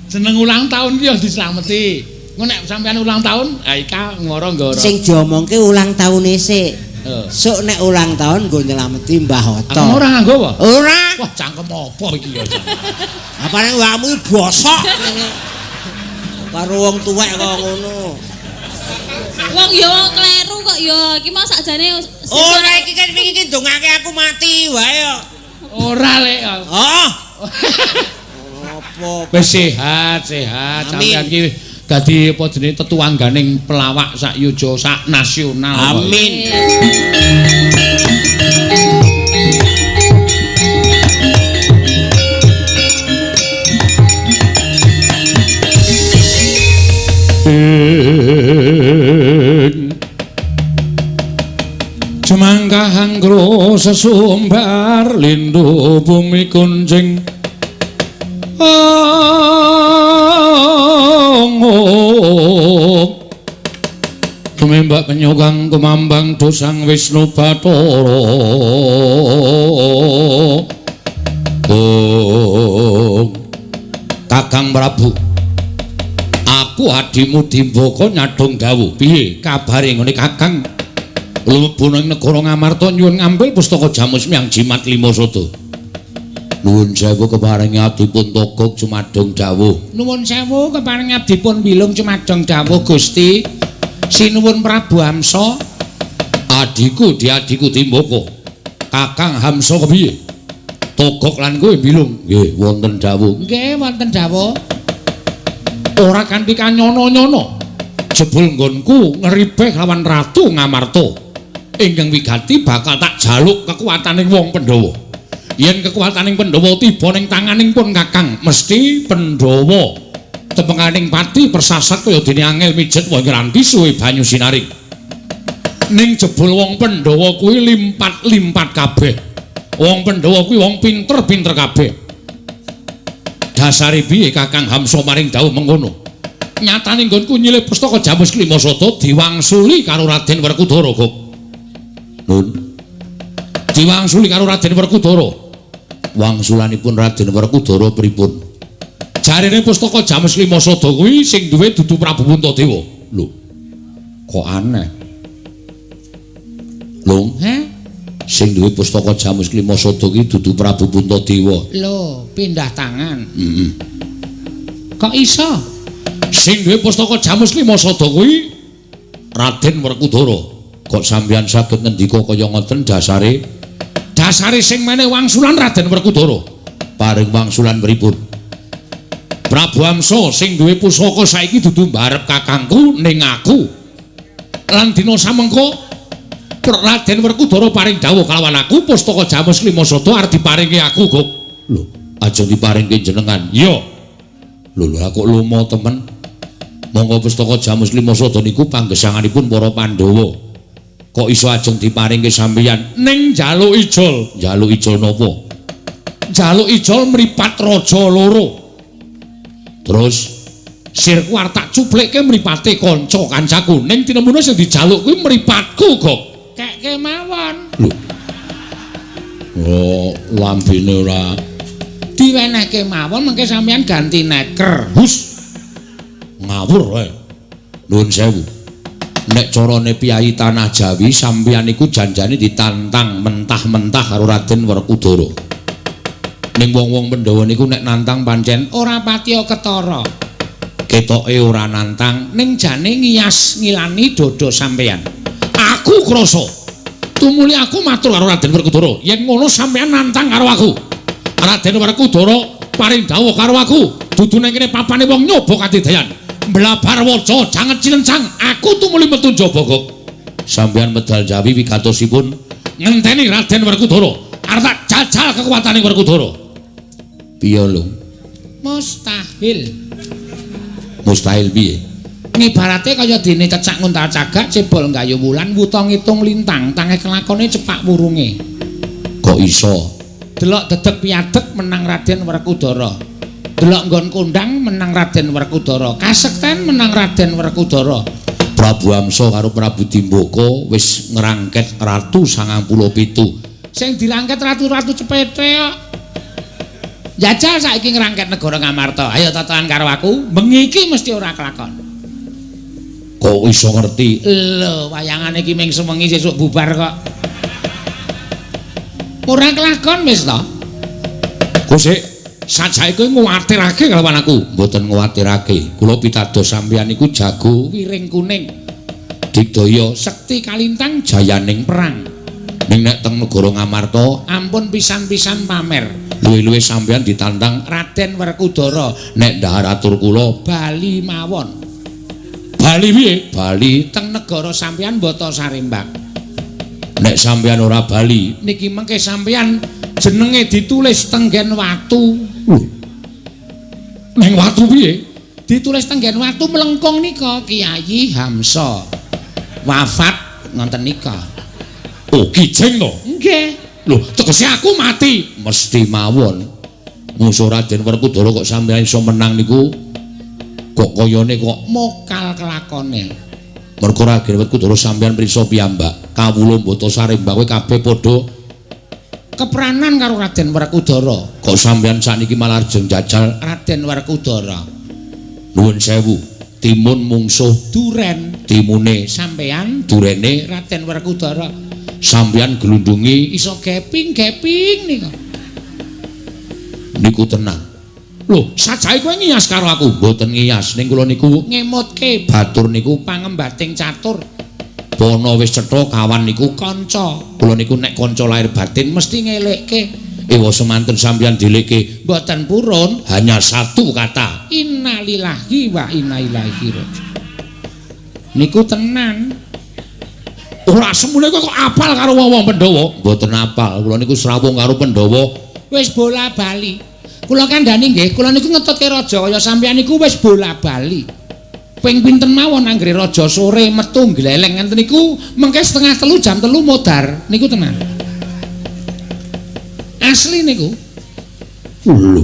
Jeneng ulang tahun ki ya dislameti. Engko nek sampean ulang tahun, ha ika ngoro-ngoro. Sing diomongke ulang tahune sik. Sok nek ulang tahun nggo nyelameti Mbah Hoto. Aku ora nganggo apa? Ora. Wah, cangkem apa iki ya? Apa nek awakmu iki bosok ngene. Karo wong tuwek kok ngono. Wong ya wong kleru kok ya. Iki mau sakjane ora iki kan wingi iki ndongake aku mati wae kok. Ora lek. Heeh. Apa? Wis sehat, sehat. Sampeyan iki dadi apa jenenge tetuwangganing pelawak sak yuja sak nasional. Amin. Jemangkah anggro sesumbar lindu bumi kuncing tumembak penyokang kumambang dosang Wisnu Bathara. Kakang Prabu, aku adimu Dimbaka nyadong dawuh. Piye kabare ngene Kakang? Lumebu nang negara Ngamarta nyuwun ngambil pustaka Jamus Miang Jimat Lima Sada. Nuwun sewu keparingi abdipun Togog cumadong dawuh. Nuwun sewu keparingi abdipun Bilung cumadong dawuh Gusti. Sinuwun Prabu Hamsa. Adiku diadiku Dimbaka. Kakang Hamsa kepiye? Togog lan kowe Bilung. Nggih, wonten dawuh. Nggih, wonten dawuh. Ora kanthi kanyono-nyono. Jebul nggonku ngeribeh lawan Ratu Ngamarta. Ingkang wigati bakal tak jaluk kekuataning wong Pandhawa. Yen kekuataning Pandhawa tiba ning tanganing pun Kakang, mesti Pandhawa tepenganing pati persasat kaya dene angel mijet wong ngranti suwe banyu sinaring. Ning jebul wong Pandhawa kuwi limpat-limpat kabeh. Wong Pandhawa kuwi wong pinter-pinter kabeh. Dasare piye Kakang Hamsa maring dawuh mengkono? Nyatane nggonku nyilih pustaka Jamus Klima Sada diwangsuli karo Raden Werkudara, Gok. Nun. Diwangsuli karo Raden Werkudara. Wangsulanipun Raden Werkudara pripun? Jarene pustaka Jamus Lima Sada kuwi sing duwe dudu Prabu Puntadewa. Lho. Kok aneh. Lho, he? Sing duwe pustaka Jamus Lima Sada kuwi dudu Prabu Puntadewa. Lho, pindah tangan. Heeh. Kok iso? Sing duwe pustaka Jamus Lima Sada kuwi Raden Werkudara. Kok sampeyan saged ngendika kaya ngoten dasare? Dasare sing meneh wangsulan Raden Werkudara. Paring wangsulan pripun? Prabu Hamsa sing duwe pusaka saiki dudu mbarep kakangku ning aku. Lan dina samengko Raden Werkudara paring dawuh kalawan aku pustaka Jamus Lima Sada arep diparingi aku, Gok. Lho, aja diparingke jenengan. Iya. Lho, lho aku lomo temen. Monggo pustaka Jamus Lima Sada niku panggesanganipun para Pandhawa. Kok iso ajeng diparingke sampeyan? Ning njaluk ijol. Njaluk ijol napa? Njaluk ijol mripat raja loro. Terus sirku arep tak cuplikke mripate kanca kancaku. Ning tinemune sing dijaluk kuwi mripatku, Gok. Kekke mawon. Lho. Oh, lambene ora diwenehke mawon mengke sampeyan ganti neker. Hus. Ngawur wae. Nuwun sewu. Nek carane piyayi tanah Jawi sampeyan iku janjane ditantang mentah-mentah karo Raden Werkudara. Ning wong-wong Pandhawa niku nek nantang pancen ora patiya ketara. Ketoke ora nantang ning jane ngiyas ngilani dada sampeyan. Aku krasa. Tumuli aku matur karo Raden Werkudara, yen ngono sampeyan nantang karo aku. Raden Werkudara paring dawuh karo aku, dudu nang kene papane wong nyoba kadidayan. Mblabar waca jangan cilencang, aku tumuli metu njaba kok. Sampeyan medal Jawi wigatosipun ngenteni Raden Werkudara. Arep tak jajal kekuatane Werkudara. Piye lho? Mustahil. Mustahil piye? Ngibarate kaya dene cecak nguntal cagak, cebol nggayu wulan, wuta ngitung lintang, tangeh kelakone cepak wurunge. Kok iso? Delok dedeg piadeg menang Raden Werkudara. Delok nggon kondang menang Raden Werkudara. Kasekten menang Raden Werkudara. Prabu Amsa karo Prabu Dimbaka wis ngrangket Ratu 97. Sing dirangket ratu-ratu cepete kok. Jajal saiki ngrangket negara Ngamarta. Ayo totohan karo aku, bengi iki mesti ora kelakon. Kok iso ngerti? Lho, wayangane iki ming sewengi sesuk bubar kok. Ora kelakon wis to. Kok sik sajae kowe nguwatirake kalawan aku? Mboten nguwatirake. Kula pitados sampeyan niku jago wiring kuning. Digdaya sekti kalintang jayaning perang. Ning nek teng negara Ngamarta ampun pisan-pisan pamer. Luwih-luwih sampeyan ditantang Raden Werkudara. Nek ndahar atur kula bali mawon. Bali piye? Bali teng negara sampeyan mbata sarembak. Nek sampeyan ora bali, niki mengke sampeyan jenenge ditulis tenggen watu. Lho. Neng watu piye? Ditulis tenggen watu mlengkung nika Kiai Hamsa. Wafat ngonten nika. Oh, kijeng to? Nggih. Lho, tegese aku mati. Mesti mawon. Musuh Raden Werkudara kok sampeyan iso menang niku kok kayane kok mokal kelakone. Mergo Raden Werkudara sampeyan mrisa piyambak. Kawula mbata sarembak kowe kabeh padha kepranan karo Raden Werkudara. Kok sampeyan sakniki malah jeng jajal Raden Werkudara. Nuwun sewu, timun mungsuh duren, timune sampeyan durene Raden Werkudara. Sampeyan glundungi iso geping-geping nika. Niku tenang. Lho, sajae kowe ngiyas karo aku? Mboten ngiyas, ning kula niku ngemutke batur niku pangembating catur. Pono wis cetha kawan niku kanca. Kula niku nek kanca lahir batin mesti ngelekke. Ewa semanten sampeyan dilekke. Mboten purun, hanya satu kata. Innalillahi wa inna ilaihi raji'un. Niku tenan. Ora semune kok apal karo wong-wong Pandhawa. Mboten apal. Kula niku srawung karo Pandhawa. Wis bola-bali. Kula kandhani nggih, kula niku ngetutke raja kaya sampeyan niku wis bola-bali. Ping pinten mawon anggere raja sore metu gleleng ngenten niku mengke 2:30 jam 3 modar niku tenan. Asli niku. Lho.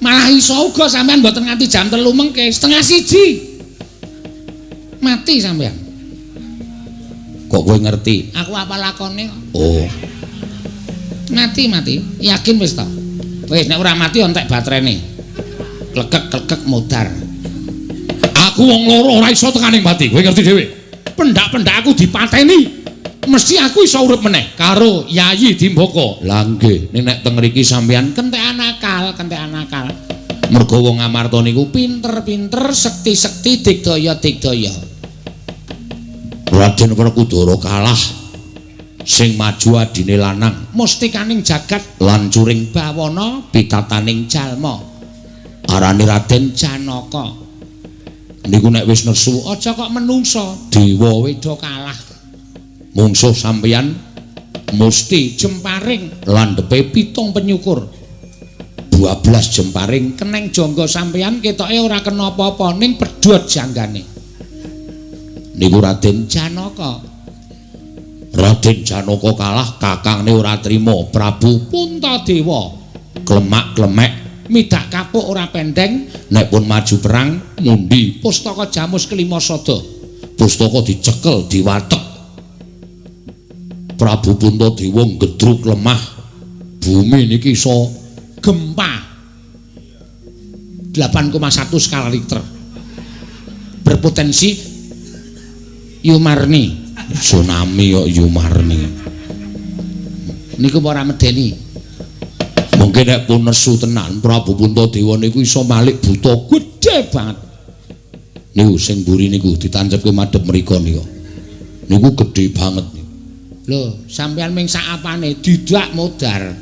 Malah iso uga sampeyan mboten nganti jam 3 mengke 12:30. Mati sampeyan. Kok kowe ngerti? Aku apa lakone kok. Oh. Mati-mati, yakin wis to. Wis nek ora mati entek baterene. Klekek-klekek modar. Aku wong loro ora iso tekaning pati, kowe ngerti dhewe. Pendak-pendak aku dipateni. Mesti aku iso urip meneh karo Yayi Dimbaka. Lah nggih, ning nek teng mriki sampeyan kentekan akal, kentekan akal. Mergo wong Ngamarta niku pinter-pinter, sekti-sekti, digdaya-digdaya. Raden Werkudara kalah. Sing maju adine lanang, mustikaning jagat lan curing bawana pitataning jalma. Arane Raden Janaka. Niku nek wis nesu aja kok menungsa, dewa weda kalah. Mungsuh sampeyan musti jemparing landhepe 7 penyukur. 12 jemparing keneng jangga sampeyan ketoke ora kena apa-apa ning pedhot janggane. Niku Raden Janaka. Raden Janaka kalah, kakangne ora trima. Prabu Puntadewa klemak-klemek midak kapuk ora pendeng, nek pun maju perang mundi pustaka Jamus kelima sada. Pustaka dicekel diwatek. Prabu Puntadewa ngedruk lemah bumi niki iso gempa 8,1 skala Richter, berpotensi Yumarni. Tsunami kok Yumarni. Niku ora medeni. Mungkin nek pun nesu tenan Prabu Puntadewa niku iso malik buta gedhe banget. Niku sing mburi niku ditancepke madhep mriku niku. Niku gedhe banget. Lho, sampeyan ming sak apane didak modar.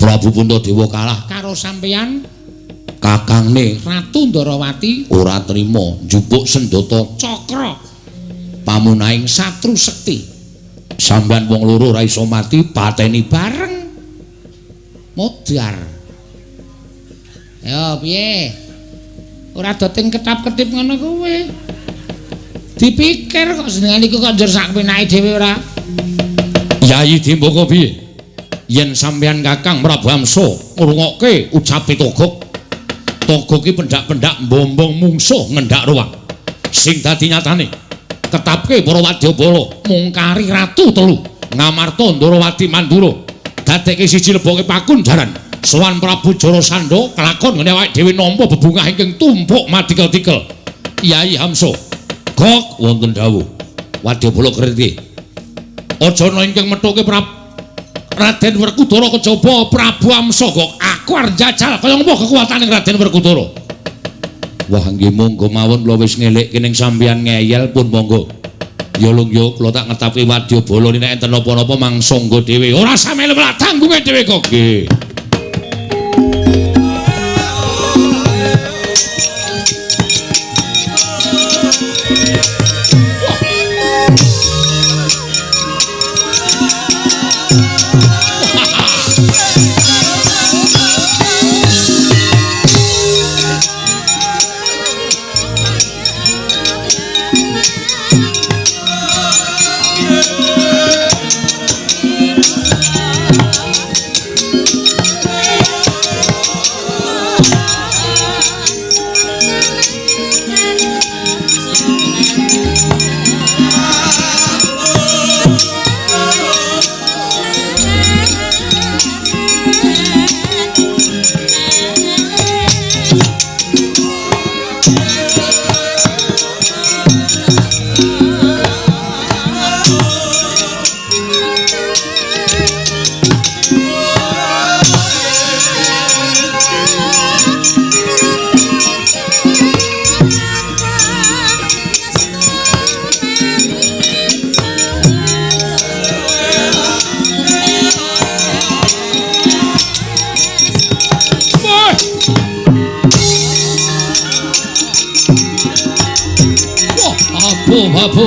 Prabu Puntadewa kalah karo sampeyan kakangne Ratu Ndarawati ora trima njupuk sendata cakra pamunahing satru sekti. Sampeyan wong loro ora iso mati pateni bareng. Modar. Ya piye? Ora doting ketap-ketip ngono kuwi. Dipikir kok senengane iku kok njur sak penake dhewe ora. Yayi Dimbaka piye? Yen sampeyan Kakang Prabu Amsa ngrungokke ucape Togog. Togog ki pendak-pendak mbombong mungsuh ngendak ruwak. Sing dadi nyatane ketapke para wadyabala mungkari ratu telu Ngamarta Ndarawati Mandura. Dadekke siji leboke pakunjaran. Sowan Prabu Jarasandha kelakon ngene awake dhewe nampa bebungah ingkang tumpuk matikel-tikel. Yayi Hamsa. Gok wonten dawuh. Wadyabala kriti. Aja ana ingkang methuke Raden Werkudara kejaba Prabu Amsa Gok. Aku arep njajal kaya ngopo kekuatane Raden Werkudara. Wah nggih monggo mawon kula wis ngelekke ning sampeyan ngeyel pun monggo. Ya lung yo kula tak ngetapi wadyabala nek enten napa-napa mangsangga dhewe. Ora samele tanggunge dhewe kok. Nggih. Abu.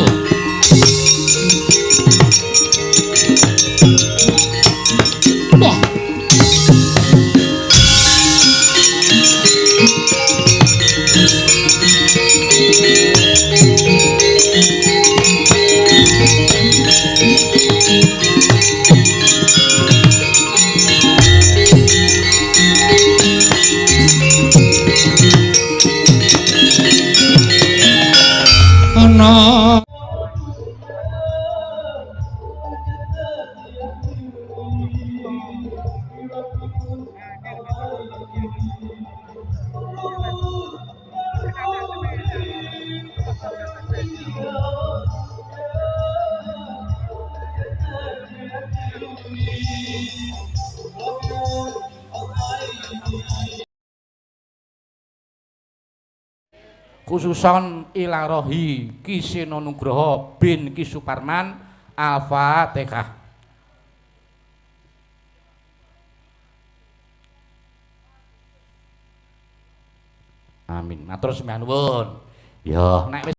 Wah. Ana khususon ilarohi Ki Seno Nugroho bin Ki Suparman. Al-Fatihah. Amin. Matur sembah nuwun. Ya, nek